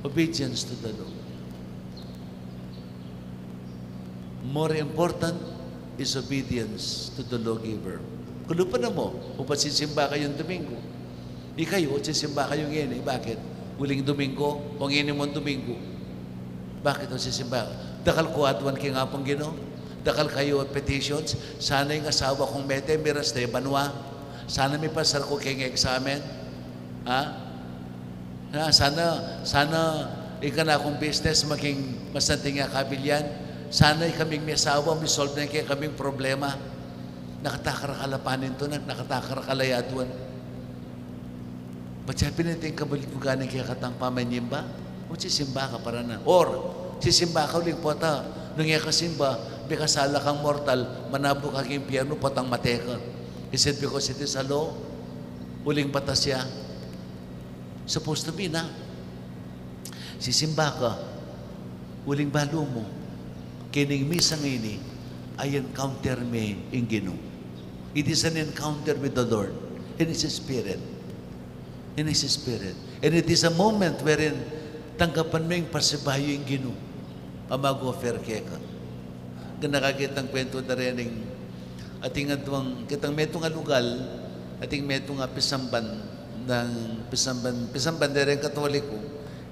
Obedience to the Lord. More important is obedience to the lawgiver. Kulupan na mu, o pasisimba kayung Domingo. Ikayu, sisimba kayu ngeni, bakit? Uling Domingo, o ngeni mung Domingo. Bakit o sisimba? Dakal ku adwan king Apung Ginu. Dakal kayu petitions. Sana ing asawa kung mete, miras te banua. Sana mipasar ku king eksamen. Ha? Ha, sana, sana ing kanakung business maging masanting ya kabilyan. Sana ikaming miasawa, misolve ne ing kekaming problema. Nakatakar ka la panintunan, nakatakar ka la yaduan. Ba't ya pin ing kabaldugan ning kekatang pamanyimba? O sisimba ka para na. Or, sisimba ka uling pota, nung e ka simba, mikasala kang mortal, manabu ka king impyernu, potang mate ka. Is it because it is a law? Uling batas ya? Supposed to be na. Sisimba ka, uling balu mu, kening misa ngeni, I encounter me ing Ginu. It is an encounter with the Lord in His Spirit. In His Spirit. And it is a moment wherein tanggapan me ing pasibayu ing Ginu a mag-offer keka. Ganaka kitang kwentu da rening ating adwang, kitang metung a lugal, ating metung a pisamban, nang pisamban, pisamban de reng Katoliko,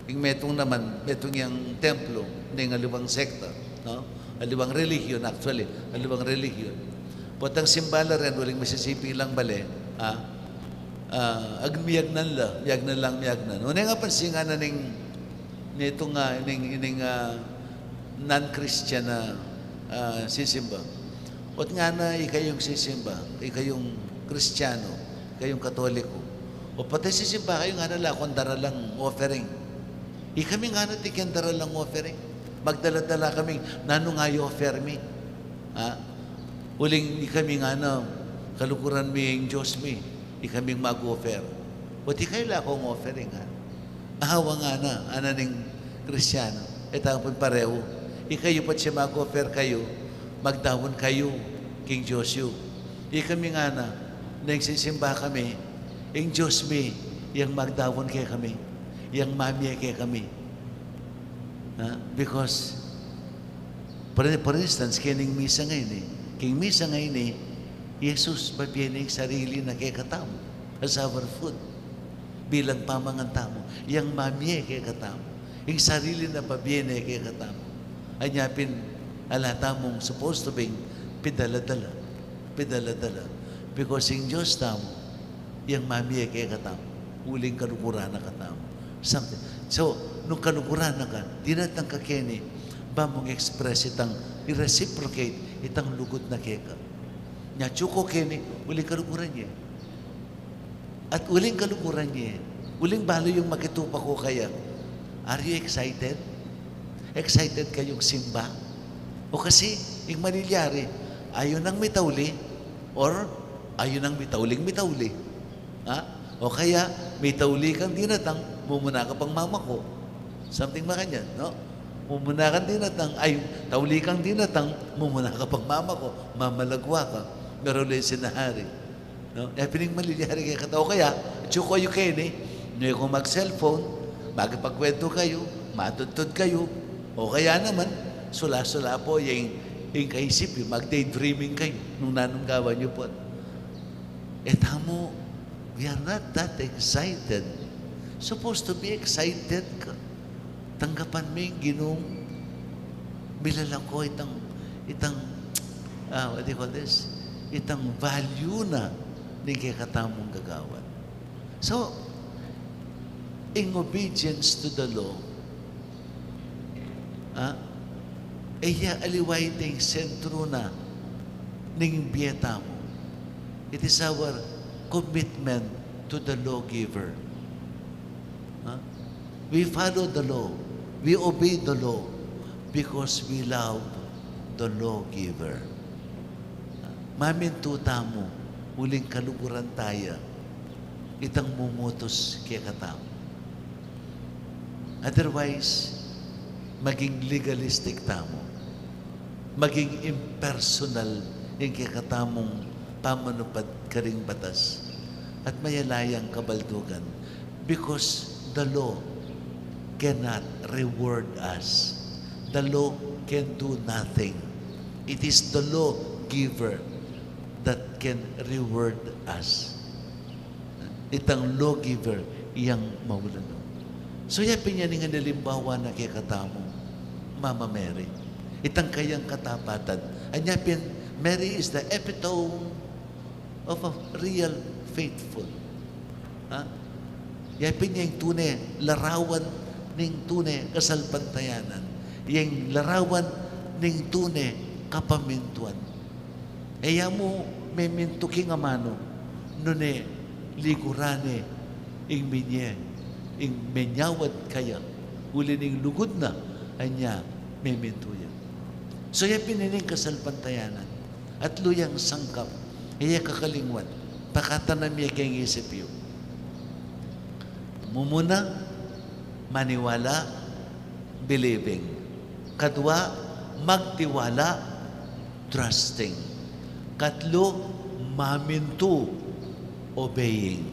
ing metung naman, metung yang templo ning aliwang sekta, no? Aliwang relihiyon, actually, aliwang relihiyon. Potang simba la ren, uling misisipi lang bale, ha? Ah, ag-, miyagnan la, miyagnan lang, miyagnan. Nune nga pansin nga na ning, nitu nga, ning, ning, ah, non-Christian a, ah, sisimba. Ot ngana ikayung sisimba, ikayung Kristiyanu, ikayung Katoliko. O pati sisimba kayu ngana la kung daralang offering. Ikami ngana atin keng daralang offering. Magdala-dala kaming nanu ing i-offer mi. Ha? Uling ikami ngana, kaluguran mi ing Dios mi. Ikaming mag-offer. Ot ikayu la kung offering, ha? Awa ngana, ngana ning Kristiyanu, e tamu pin parehu. Ikayu patse mag-offer kayu, magdaun kayu king Dios yu. Ikami ngana, nung sisimba kami, ing Dios mi, yang magdaun kekami, yang mamie kekami. Ha? Because For, for instance, kening misa ngeni, king misa ngeni, Jesus, pabie ne ing sarili na kekatamu, as our food, bilang pamangan tamu, yang mamie kekatamu, ing sarili na pabie ne kekatamu. Anya pin, ala tamung supposed to be pidala-dala, pidala-dala. Because ing Dios tamu, yang mamie kekatamu, uling kaluguran na katamu. Something. So, nung kaluguran na ka, dinatang ka keni, ba mung express itang, i-reciprocate itang lugud na keka. Nya atsu ko keni, uling kaluguran ye. At uling kaluguran ye, uling balu yung makitupa ku kaya. Are you excited? Excited kayung simba? O kasi, ing malilyari, ayu nang mitauli, or ayu nang mitauling mitauli. Ha? O kaya, mitauli kang dinatang, mumuna ka pang mamako. Something makanyan, no? Mumuna kang dinatang, ay, tauli kang dinatang, mumuna ka pang mamako, mamalagwa ka. Pero lesin na hari. No? E pin ing malilyari kekatamu. O kaya, atsu ko yu keni, nung e ko mag-cellphone, makipagkwentu kayu, matudtud kayu. O kaya naman, sula-sula pu, ing, ing kaisip yu, mag-daydreaming kayu, nung nanung gawan yu pu. E tamu, we are not that excited. Supposed to be excited ka. Tanggapan me ing Ginung milalako itang, itang, ah, what do you call this? Itang value na ning kekatamung gagawan. So, in obedience to the law, ah, e ya aliwa ita ing sentro na ning bie tamu. It is our commitment to the lawgiver. Ah, we follow the law. We obey the law because we love the lawgiver. Mamintu tamu uling kaluguran taya itang mumutus kekatamu. Otherwise, maging legalistic tamu. Maging impersonal ing kekatamung pamanupad karing batas. At mayala yang kabaldugan, because the law cannot reward us. The law can do nothing. It is the lawgiver that can reward us. Itang lawgiver yang maulanu. So, ya pin ya ing alimbawa na kekatamu, Mama Mary. Itang kayang katapatan. Anya pin, Mary is the epitome of a real faithful. Ha? Ya pin ya ing tune larawan ning tune kasalpantayanan. Ya ing larawan ning tune kapamintuan. E ya mu memintu king amanu, nune liguran ne ing minye, ing menyawad kaya, uli ning lugud na, anya memintu ya. So, ya pin ining kasalpantayanan, atlu yang sangkap, e ya kakalingwan, pakatanam ya keng isip yu. Mumuna, maniwala, believing. Kadwa, magtiwala, trusting. Katlu, mamintu, obeying.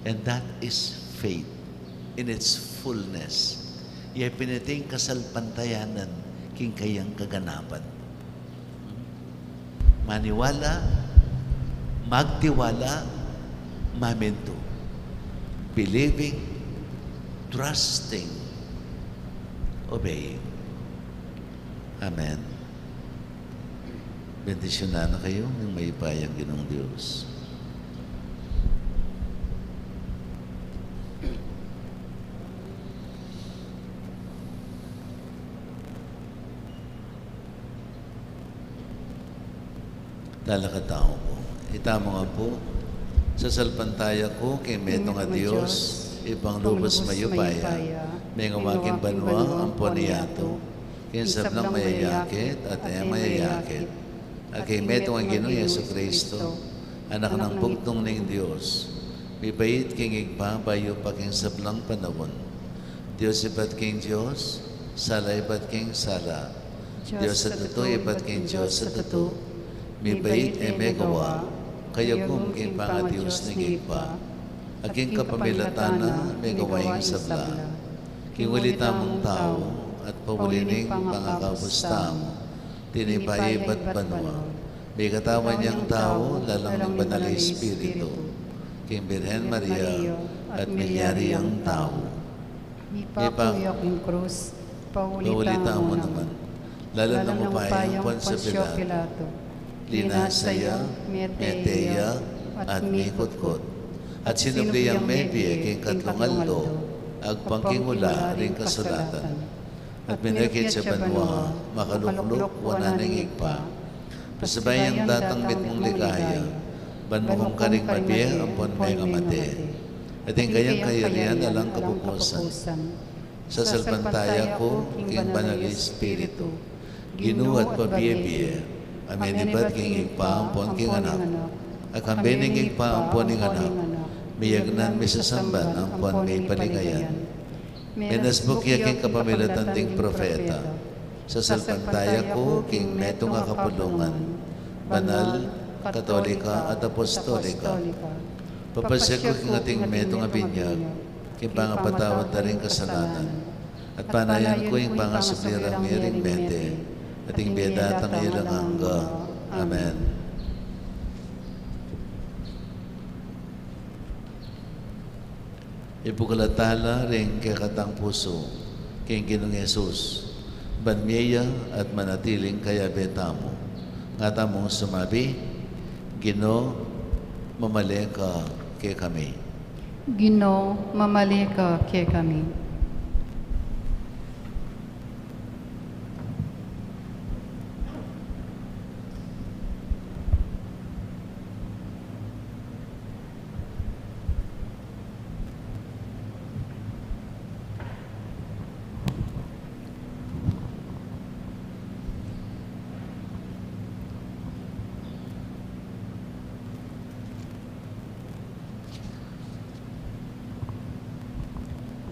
And that is faith in its fullness. Ya pin iti ing kasalpantayanan king kayang kaganapan. Maniwala, magtiwala, mamintu. Believing, trusting, obeying. Amen. Bendisyunan na kayu ning mayupayang Ginung Dios. Talakad tamu pu. Itamu nga pu, sasalpantaya ku king metung a Dios, Ibpang lubus mayupaya, mengawa king banua ampon king yatu, king sablang mayayakit at e mayayakit, at king metung a Ginung Jesucristo, Anak nang bugtung ning Dios, mibait king Ibpa bayu pa king sablang panaun. Dios ibat king Dios, sala ibat king sala, Dios a tutu ibat king Dios a tutu, mibait e megawa, kayagum king pangadios ning Ibpa, a king kapamilatan na megawa ing sabla. King uli tamung tau, at pauli ning pangakabus tamu, tinipa ya ibat banua, mikatawan yang tau lalang ning Banal a Espiritu, king Birhen Maria, at milyari yang tau. Mipaku ya king krus, pauli tamu naman. Lalam nang upaya nang Poncio Pilato, linasa ya, mete ya, at mikutkut. At sinubli yang mebie king katlung aldo, agpang king ula ring kasulatan. At menekit ya banua, makalukluk wanan ning Ibpa. Pasibayu yang datang mitmung ligaya, ban mukum karing mabie ampon mengamate. At ing kayang kayarian alang kapupusan. Sasalpantaya ku king Banal a Espiritu, Ginu at pabie-bie, a menibat king Ibpa ampon king Anak, at kambe ning Ibpa ampon ning Anak, miyagnan, misasamban ampon mipalingayan. Menasbuk ya king kapamilatan ding propeta. Sasalpantaya ku king metung a kapulungan, banal, katolika, at apostolika. Papasya ku king ating metung a binyag, king pangapatawad da ring kasalanan, at panayan ku ing pangasubli rang mie ring mete, at ing bie datang alang angga. Amen. Ibuklat tala ring kekatang pusu king Ginung Jesus, ban mie ya at manatiling kayabe tamu. Nga tamung sumabi, Ginu, mamale ka kekami. Ginu, mamale ka kekami.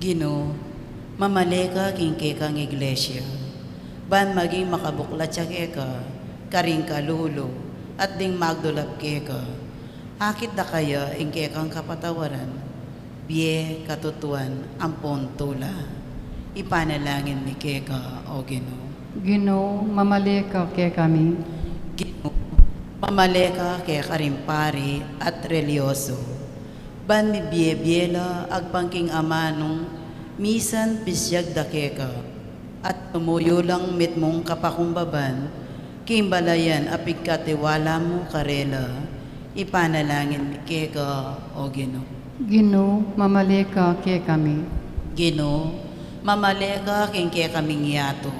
Ginu, mamale ka king kekang iglesia, ban maging makabuklat ya keka karing kalulu at ding magdulap keka. Akit da kaya ing kekang kapatawaran, bie, katutuan, ampon tula. Ipanalangin mi keka, O Ginu. Ginu, mamale ka kekami. Ginu, mamale ka kekaring pari at reliyoso, ban mibie-bie la agpang king amanung misan pisyag da keka, at tumuyu lang mitmung kapakumbaban king balayan a pigkatiwala mu karela. Ipanalangin mi keka, O Ginu. Ginu, mamale ka kekami. Ginu, mamale ka king kekaming yatu,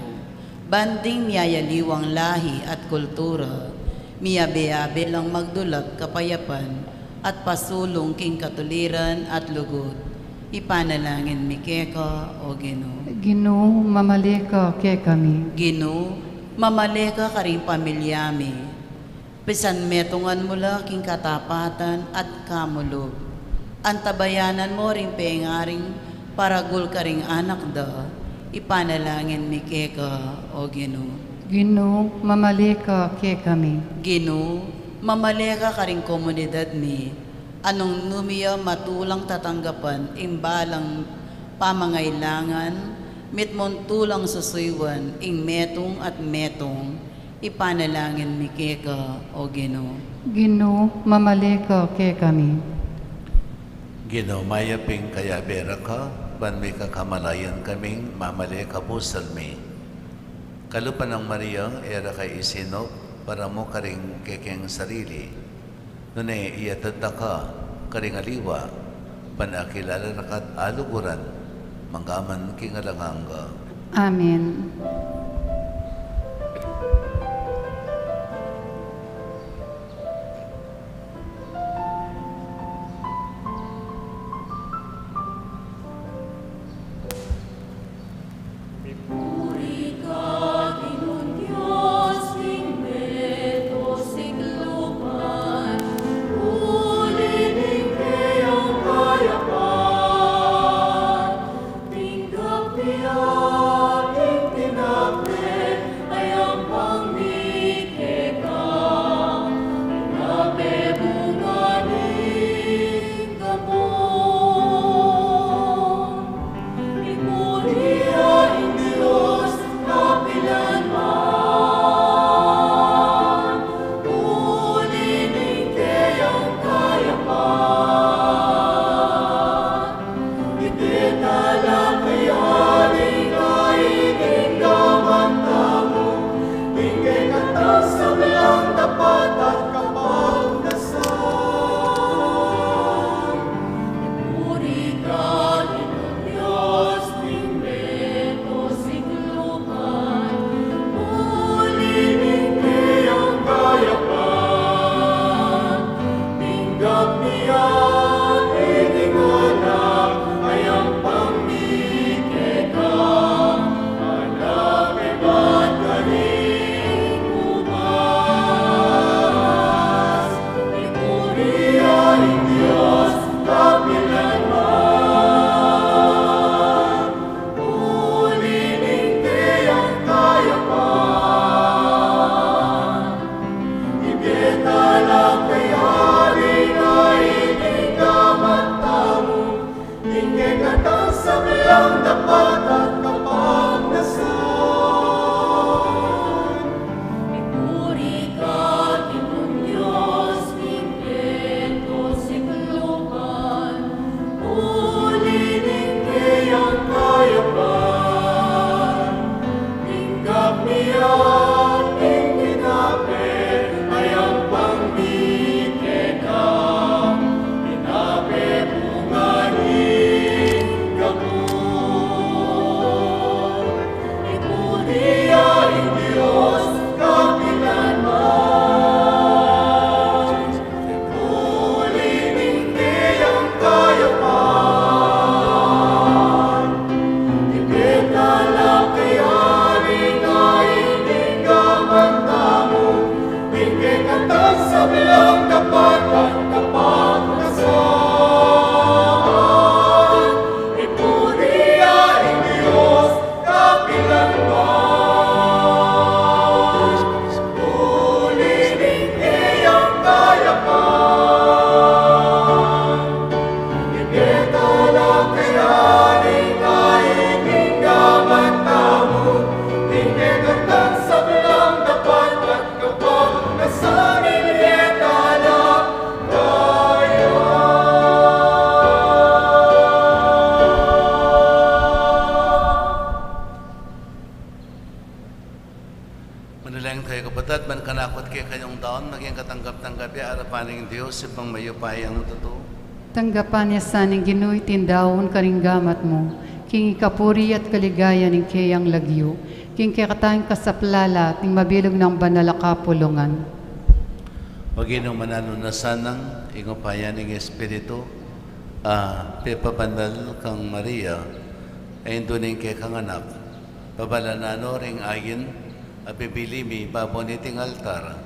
ban ding miyayaliwang lahi at kultura, miyabe-abe lang magdulap kapayapan at pasulung king katuliran at lugud. Ipanalangin mi keka, O Ginu. Ginu, mamale ka kekami. Ginu, mamale ka karing pamilya mi. Pisanmetungan mu la king katapatan at kamulub. Antabayanan mu ring pengaring paragul karing anak da. Ipanalangin mi keka, O Ginu. Ginu, mamale ka kekami. Ginu, mamale ka karing komunidad mi. Anung nu mi ya matulang tatanggapan ing balang pamangailangan, mitmung tulang susuyuan ing metung at metung. Ipanalangin mi keka, O Ginu. Ginu, mamale ka kekami. Ginu, mayap ing kayabe ra ka, ban mika kamalayan kaming mamale ka pusal mi. Kalupa nang Maria, e ra ka isinup para mu karing kekeng sarili, nune iyatud da ka karing aliwa, ban akilala ra ka't aluguran, mangga man king alang angga. Amen. Sablang kapatad, kapagnasan, ipuri ya ing Dios kapilan man. Uli ning keyang kayapan, ibie tala kaya ning ain ning gamat tamu, ing kekatang sablang kapatad, Manalangin kayu, kapatad, ban kanaku at kekayung daun maging katanggap-tanggap ya arapan ning Dios, Ibpang mayupayang tutu. Tanggapan na sa ning Ginu iting daun karing gamat mu, king ikapuri at kaligayan ning keyang lagyu, king kekatang kasaplalan ning mabilug nang banal a kapulungan. O Ginu, mananu na sanang ing upaya ning Espiritu a pepabanal kang Maria, a indu ning kekang anak, babalan na no ring ain a bibili mi babo niting altar,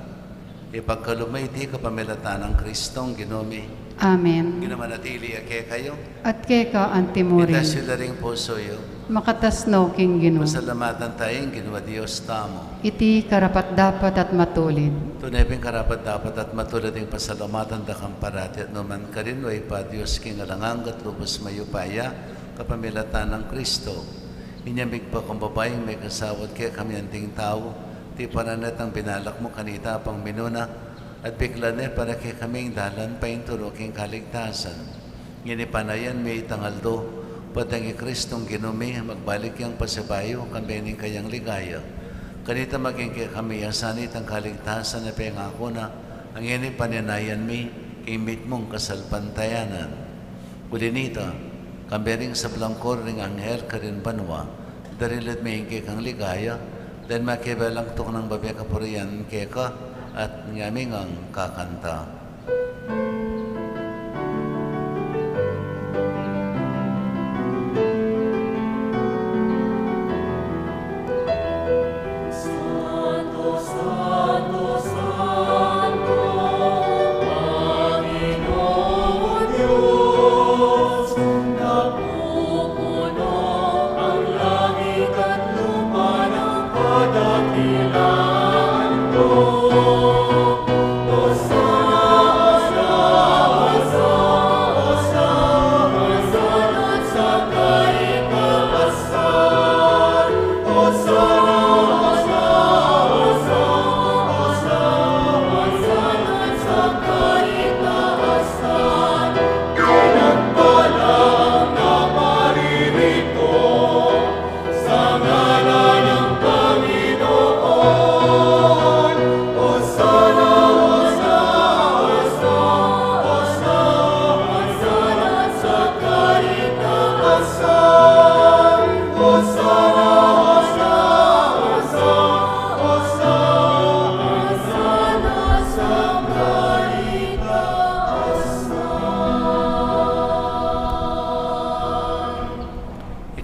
ipagkalub mu iti kapamilatan nang Kristong Ginu mi. Amen. Ing Ginu manatili ya kekayu. At keka antimurin. Itas yu la ring pusu yu. Makatas no king Ginu. Pasalamatan taya ing Ginu a Dios tamu. Iti karapat-dapat at matulid. Tune pin karapat-dapat at matulid ing pasalamatan da kang parati at nu man karin, o Ibpa, Dios king alang angga at lubus mayupaya, kapamilatan nang Kristo. Inya migpakumbaba ing mekasawa at kekami anting tau, tipanan na itang binalak mu kanita pang minuna, at biklan ne para kekami ing dalan paintulu king kaligtasan. Ngeni panayan mi itang aldo, pati nang i Kristong Ginu mi, magbalik yang pasibayu, kambe ning kayang ligaya. Kanita maging kekami ya sana itang kaligtasan a pengaku na, a ngeni paninayan mi, king mitmung kasalpantayanan. Uli nita, kambe ring sablang koro ring anghel karin banua, darilud mi ing kekang ligaya, dahil makibelang tuknang babe kapurian keka, at ngami ngang kakanta.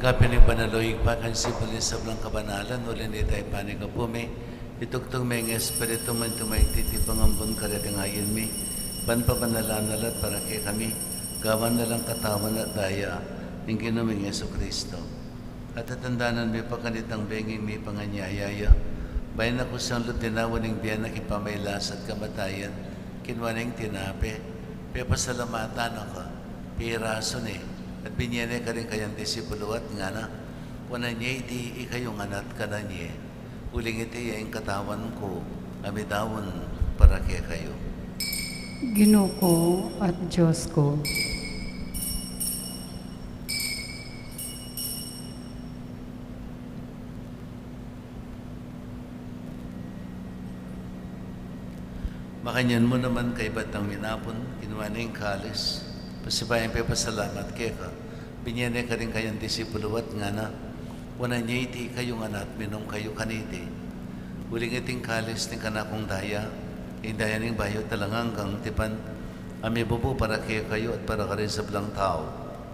Ika pin ing banal, o Ibpa, king sipul ning sablang kabanalan, uli nita ipanyawad mu, itugtug me ing Espiritu mu, anti mo ing titipang ambun kareting ain mi, ban pabanalan na la at para kekami, gawan na lang katawan at daya ning Ginu ming Jesucristo. At tatandanan mi pa kanitang bengi ing mipanganyaya ya, bayu na kusang lub dinawa ning bie na king pamagkasakit at kamatayan, kinua ne ing tinape, pepasalamatan na ka, pirasu ne, at binie ne karing kayang disipulu at ngana: Kuanan ye iti ikayu ngan at kanan ye, uling iti ya ing katawan ku, a midaun para kekayu. Ginu ku at Dios ku. Makanyan mu naman, kaybat nang minapun, kinua ne ing kalis, pasibayu yang pepasalamat keka, binie ne karing kayang disipulu at ngana: Kuanan ye iti ikayu ngan at minum kayu kaniti, uling iti ing kalis ning kanakung daya, ing daya ning bayu at alang anggang tipan, a mibubu para kekayu at para karing sablang tau,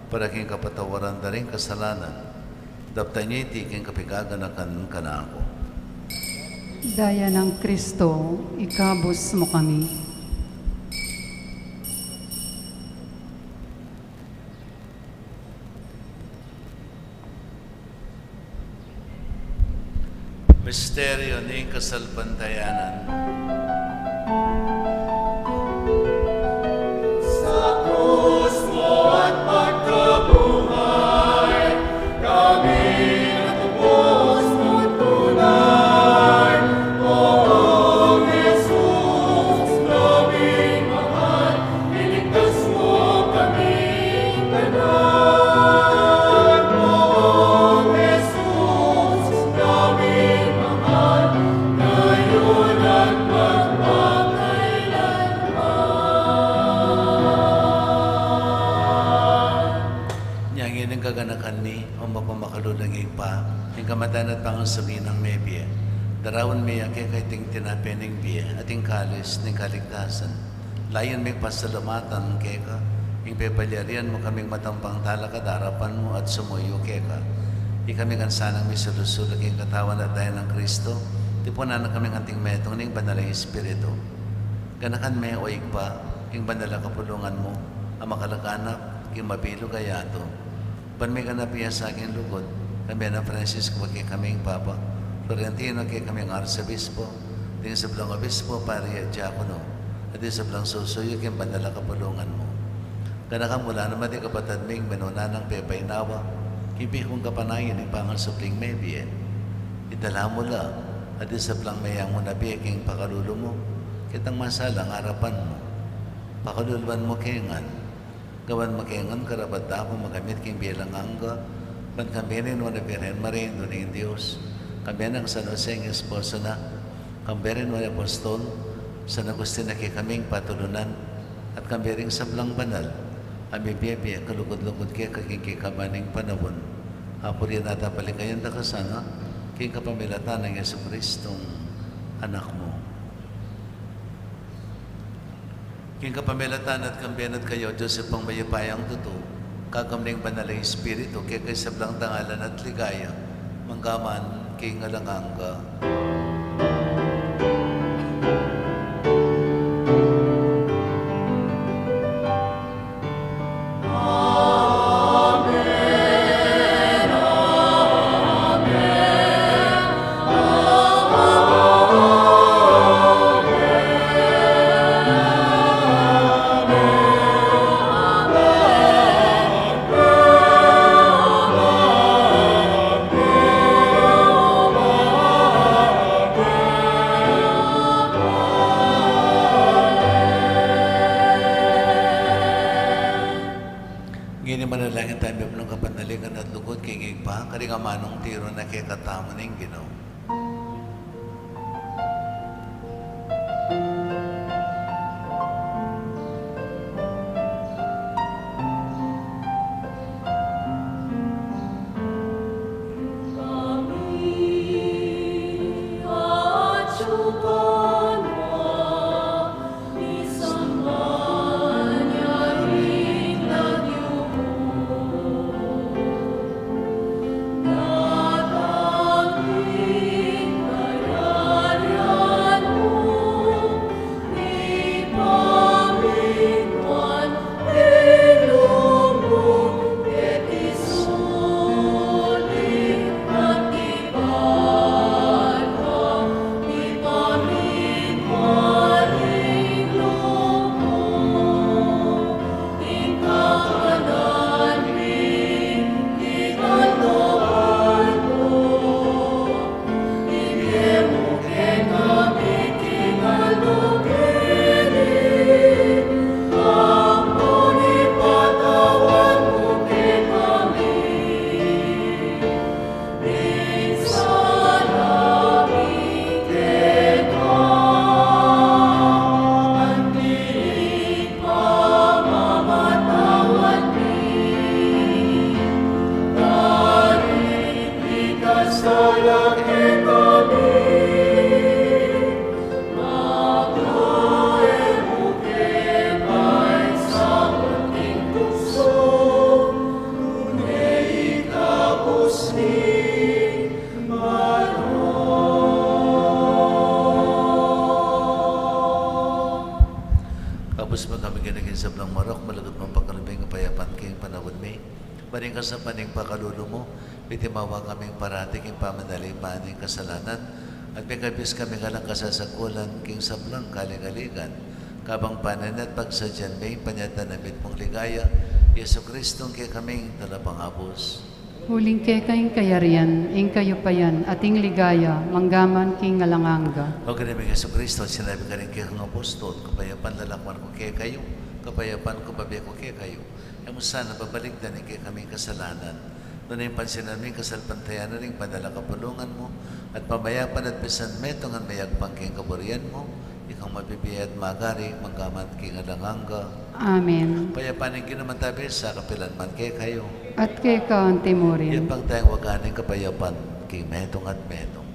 para king kapatawaran da ring kasalanan. Daptan ye iti king kapaganakan kanaku. Daya nang Kristo, ikabus mu kami. Misteryo ning kasalpantayanan. Sa krus mo at pagkabuhay, kami natubos mo tunay. O Jesus, naming mahal, iligtas mo kami. O Jesus, naming mahal, ngayon at magpakailanman. Inya ngeni ing kaganakan mi, o mapamakalulung Ibpa, ing kamatayan at pangasubli nang mebie, daraun mi ya keka iting tinape ning bie at ing kalis ning kaligtasan. Layun ming pasalamatan keka ing pepalyarian mu kaming matampang talakad king arapan mu at sumuyu keka. Ikami ngan sanang misulu-sulu king katawan at daya nang Kristo, tipunan na kaming anting metung ning Banal a Espiritu. Ganakan me, o Ibpa, ing banal a kapulungan mu a makalaganap king mabilug a yatu. Ban miganap ya sa king lugud, kambe nang Francisco a kekaming Papa, Florentino a kekaming Arsobispo, ding sablang obispo, pari at diakono, at ding sablang susuyu king banal a kapulungan mu. Ganakan mu la naman ding kapatad ming minuna nang pepainawa king bie kung kapanayan ning pangasubling mebie. Idala mu la at ding sablang meyangu na bie king pakalulu mu, ketang masalang arapan mu. Pakaluluan mu ke ngan. Gawan mu ke ngan karapat-dapat makamit king bie alang angga, ban kambe ning Nuan a Birhen Maria, Indu ning Dios, kambe nang San Jose ing esposo na, kambe ring Nuan a Apostol, San Agustin a kekaming patulunan, at kambe ring sablang banal a mibie-bie kalugud-lugud keka king kekaban ning panaun. Apurian at apalikayan da ka sana king kapamilatan nang Jesucristong Anak mu. King kapamilatan na at kambe na at kaya, Dios Ibpang mayupayang tutu, kakambe ning Banal a Espiritu, keka ing sablang dangalan at ligaya, mangga man king alang angga. Ngeni manalangin tamu, mipnung kapanaligan at lugud king Ibpa, karing amanung tiru na kekatamu ning Ginu. Kabus mu kami king sablang marok, malugud mung pagkalub ing kapayapan king panaun mi. Ban king kasapan ning pakalulu mu, mitimawa kaming parati king pamanalipan ning kasalanan, At mekabus kami ngan king kasasakulan king sablang kaligaligan, kabang panenayan at pagsadyan me ing panyatang na mitmung ligaya, Jesucristo, ing kekaming Talapangabus. Uling keka ing kayarian, ing kayupayan, at ing ligaya, mangga man king alang angga. O Ginu ming Jesucristo, sinabi mu karing kekang apostol, kapayapan lalakwan ku kekayu, kapayapan ku babie ku kekayu. E mu sana babalikdan ing kekaming kasalanan, nune pansinan mu ing kasalpantayanan ning banal a kapulungan mu, at pamayapan at pisan metungan mayagpang king kaburian mu, ikang mabibie at magari, mangga man king alang angga. Amen. Ing kapayapan ning Ginu manatili sa kapilan man kekayu. At keka antimurin. Iyampang taya ing waga ning kapayapan king metung at metung.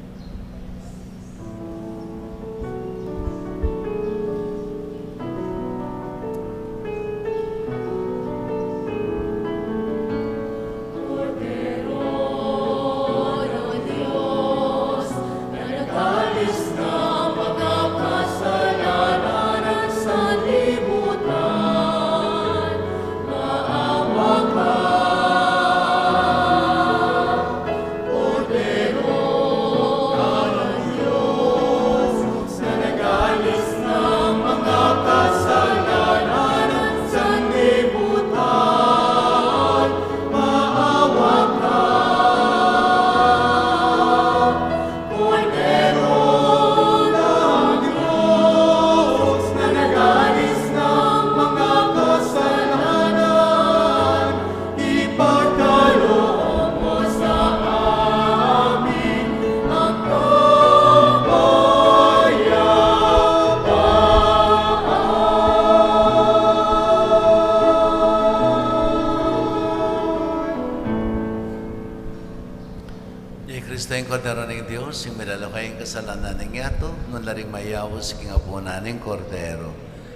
Iya i Kristo, ing Kordero ning Dios, ing milalako king kasalanan ning yatu. Nune la ring mayaus king apunan ning Kordero.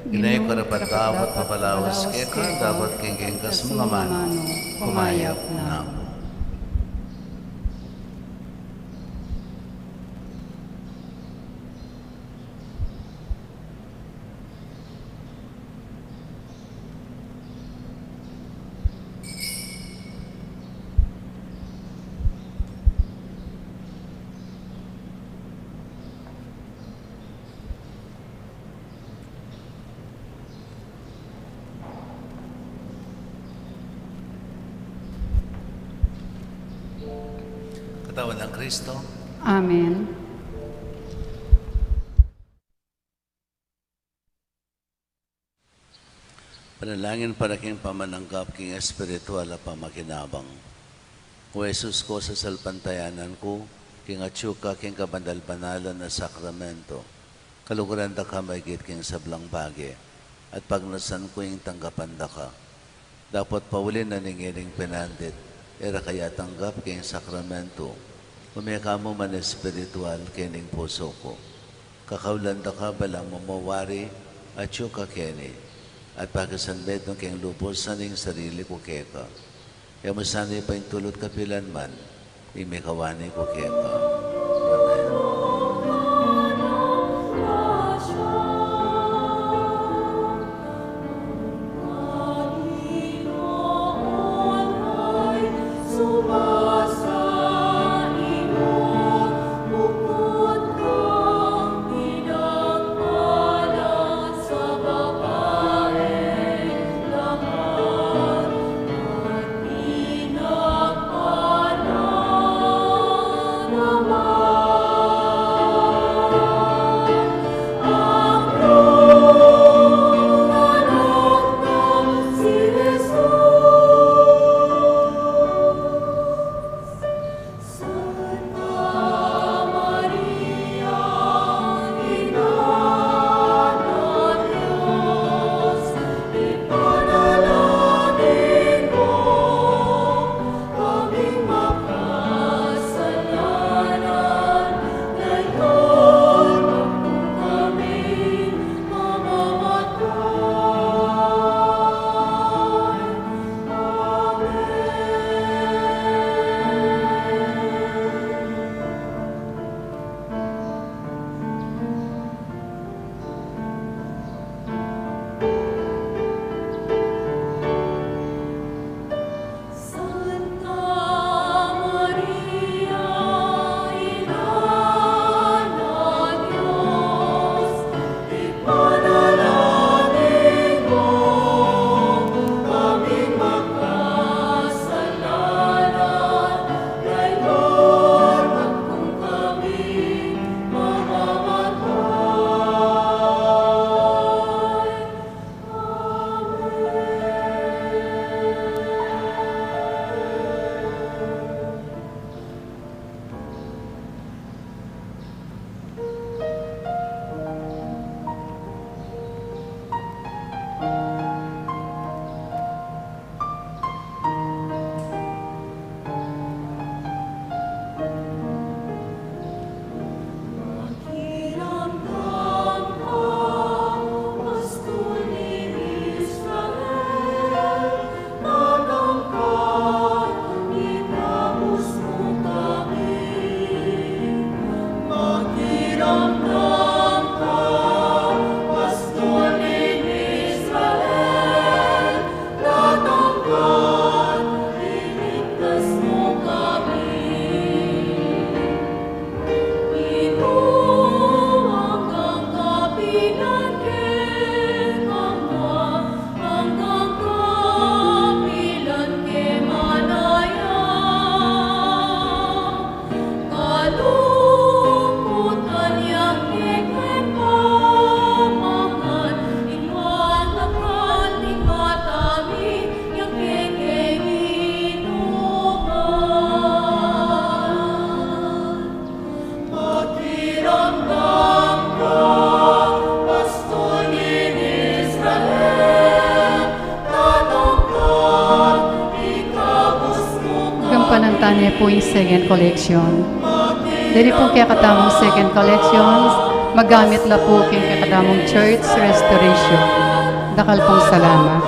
Ginu, e ku karapat-dapat mapalaus keka, dapot king kekang amanu, kumayap na mu. Katawan nang Kristo. Amen. Panalangin para king pamananggap king espiritual a pamakinabang. O Jesus ku, sasalpantayanan ku king atyu ka king kabanal-banalan a sakramento. Kaluguran da ka maigit king sablang bage, at pagnasan ku ing tanggapan da ka. Dapot pauli na ning ining pinandit, e ra ka ya tanggap king sakramento, ume ka mu man espiritual king pusu ku. Kakaulan da ka balang mamawari, atyu ka keni, at pakisanmetung keng lubus ing sarili ku keka. E mu sana ipaintulut kapilan man ing mikawani ku keka. Amen. Pu ing second collection. Diri pu kekatamung second collections, magamit la pu king kekatamung church restoration. Dakal pung salamat.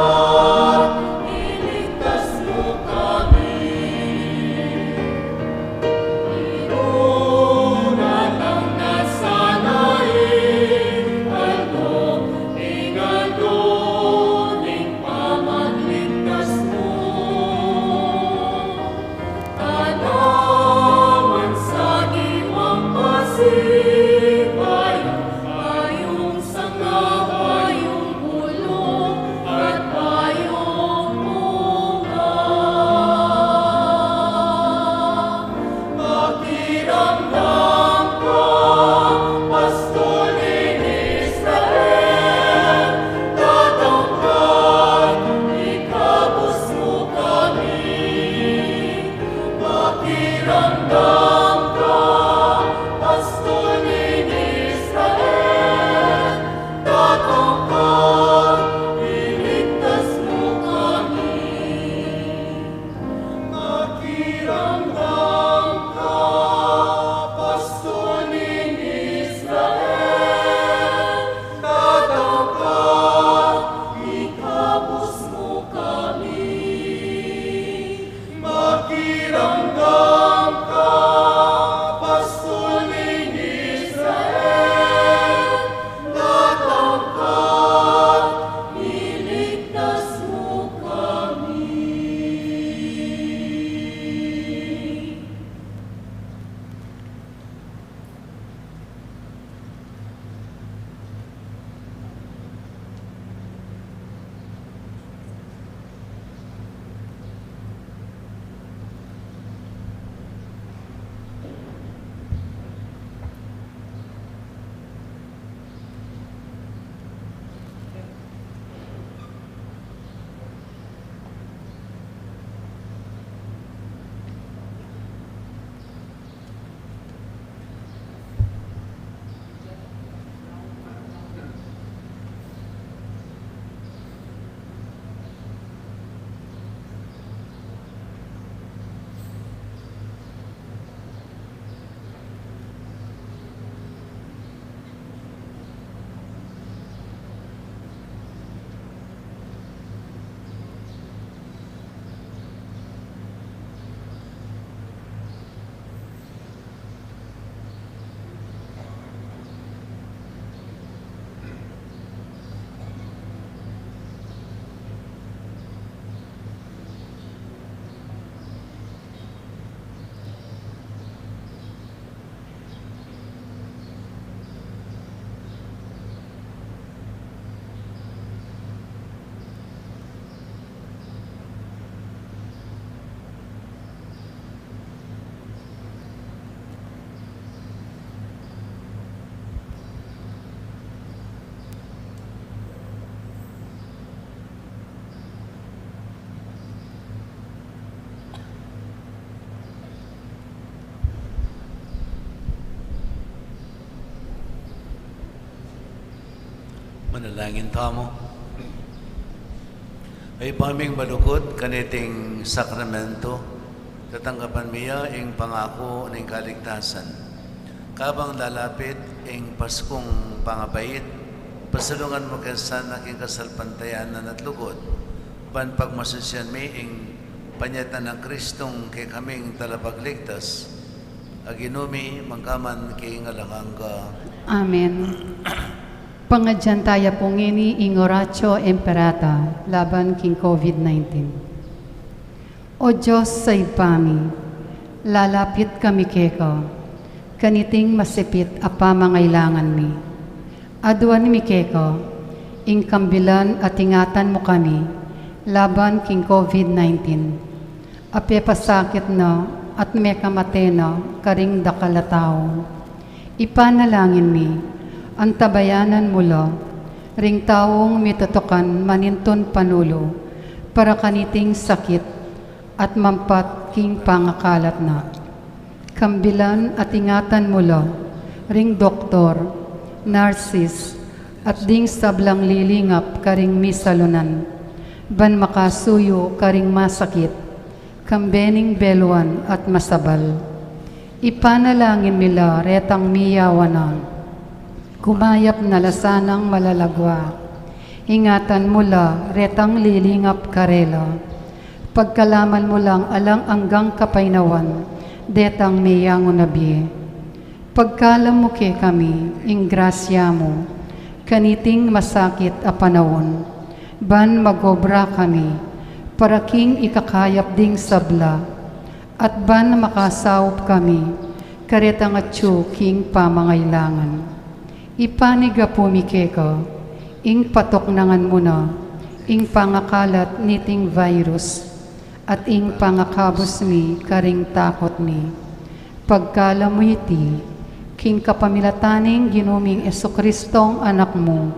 Manalangin tamu. Ibpa ming malugud, kaniting sakramento, tatanggapan mi ya ing pangaku ning kaligtasan. Kabang lalapit ing Paskung pangabait, pasalungan mu ke sana king kasalpantayanan at lugud, ban pagmasusian mi ing panyatang nang Kristong kekaming talapagligtas, a Ginu mi, mangga man king alang angga. Amen. Pangadyan taya pu ngeni ing Oratio Imperata laban king COVID nineteen. O Dios a Ibpa mi, lalapit kami keka, kaniting masipit a pamangailangan mi. Aduan mi keka, ing kambilan at ingatan mu kami, laban king COVID nineteen. A pepasakit na at mekamate na karing dakal a tau. Ipanalangin mi, antabayanan mu la, ring taung mitutukan manintun panulu, para kaniting sakit, at mampat king pangakalat na. Kambilan at ingatan mu la, ring doktor, nurses, at ding sablang lilingap karing misalunan, ban makasuyu karing masakit, Kambe ning beluan at masabal. Ipanalangin mi la retang miyawan na. Kumayap na la sanang malalagwa. Ingatan mu la retang lilingap karela. Pagkalaman mu lang alang anggang kapaynawan detang miyangun a bie. Pagkalam mu kekami ing grasya mu kaniting masakit a panaun, ban magobra kami para king ikakayap ding sabla, at ban makasaup kami karetang atyu king pamangailangan. Ipanyawad mi keka ing patuknangan mu na ing pangakalat niting virus, at ing pangakabus mi karing takut mi. Pagkalam mu iti king kapamilatan ning Ginu ming Jesucristong Anak mu,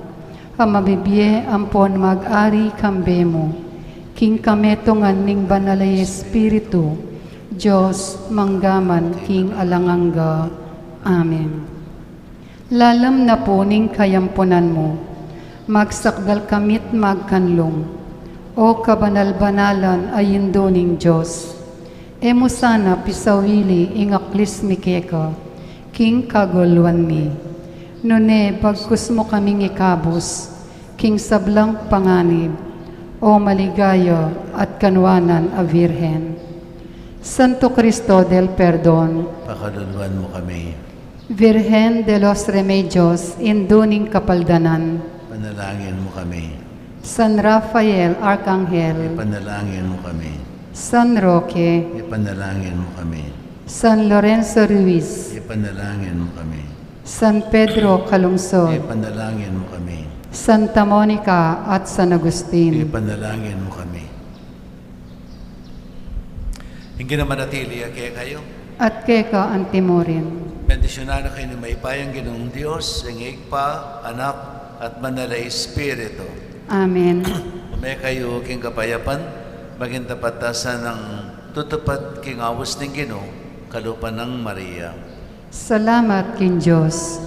a mabibie ampon mag-ari kambe mu king kametungan ning Banal a Espiritu, Dios, mangga man king alang angga. Amen. Lalam na pu ning kayampunan mu, magsakdal kami't magkanlung, O kabanal-banalan a Indu ning Dios. E mu sana pisawili ing aklis mi keka king kaguluan mi, nune bagkus mu kaming ikabus king sablang panganib, O maligaya at kanuanan a Virgen. Santo Cristo del Perdon, pakaluluan mu kami. Virgen de los Remedios, Indu ning Kapaldanan, ipanalangin mu kami. San Rafael Arkanghel, ipanalangin mu kami. San Roque, ipanalangin mu kami. San Lorenzo Ruiz, ipanalangin mu kami. San Pedro Calungsod, ipanalangin mu kami. Santa Monica at San Agustin, ipanalangin mu kami. Ing Ginu manatili ya kekayu. At keka antimurin. Bendisyunan na kayu ning mayupayang Ginung Dios, ing Ibpa, Anak, at Banal a Espiritu. Amen. Ume kayu king kapayapan, maging tapat ta sanang tutupad king aus ning Ginu, kalupa nang Maria. Salamat king Dios.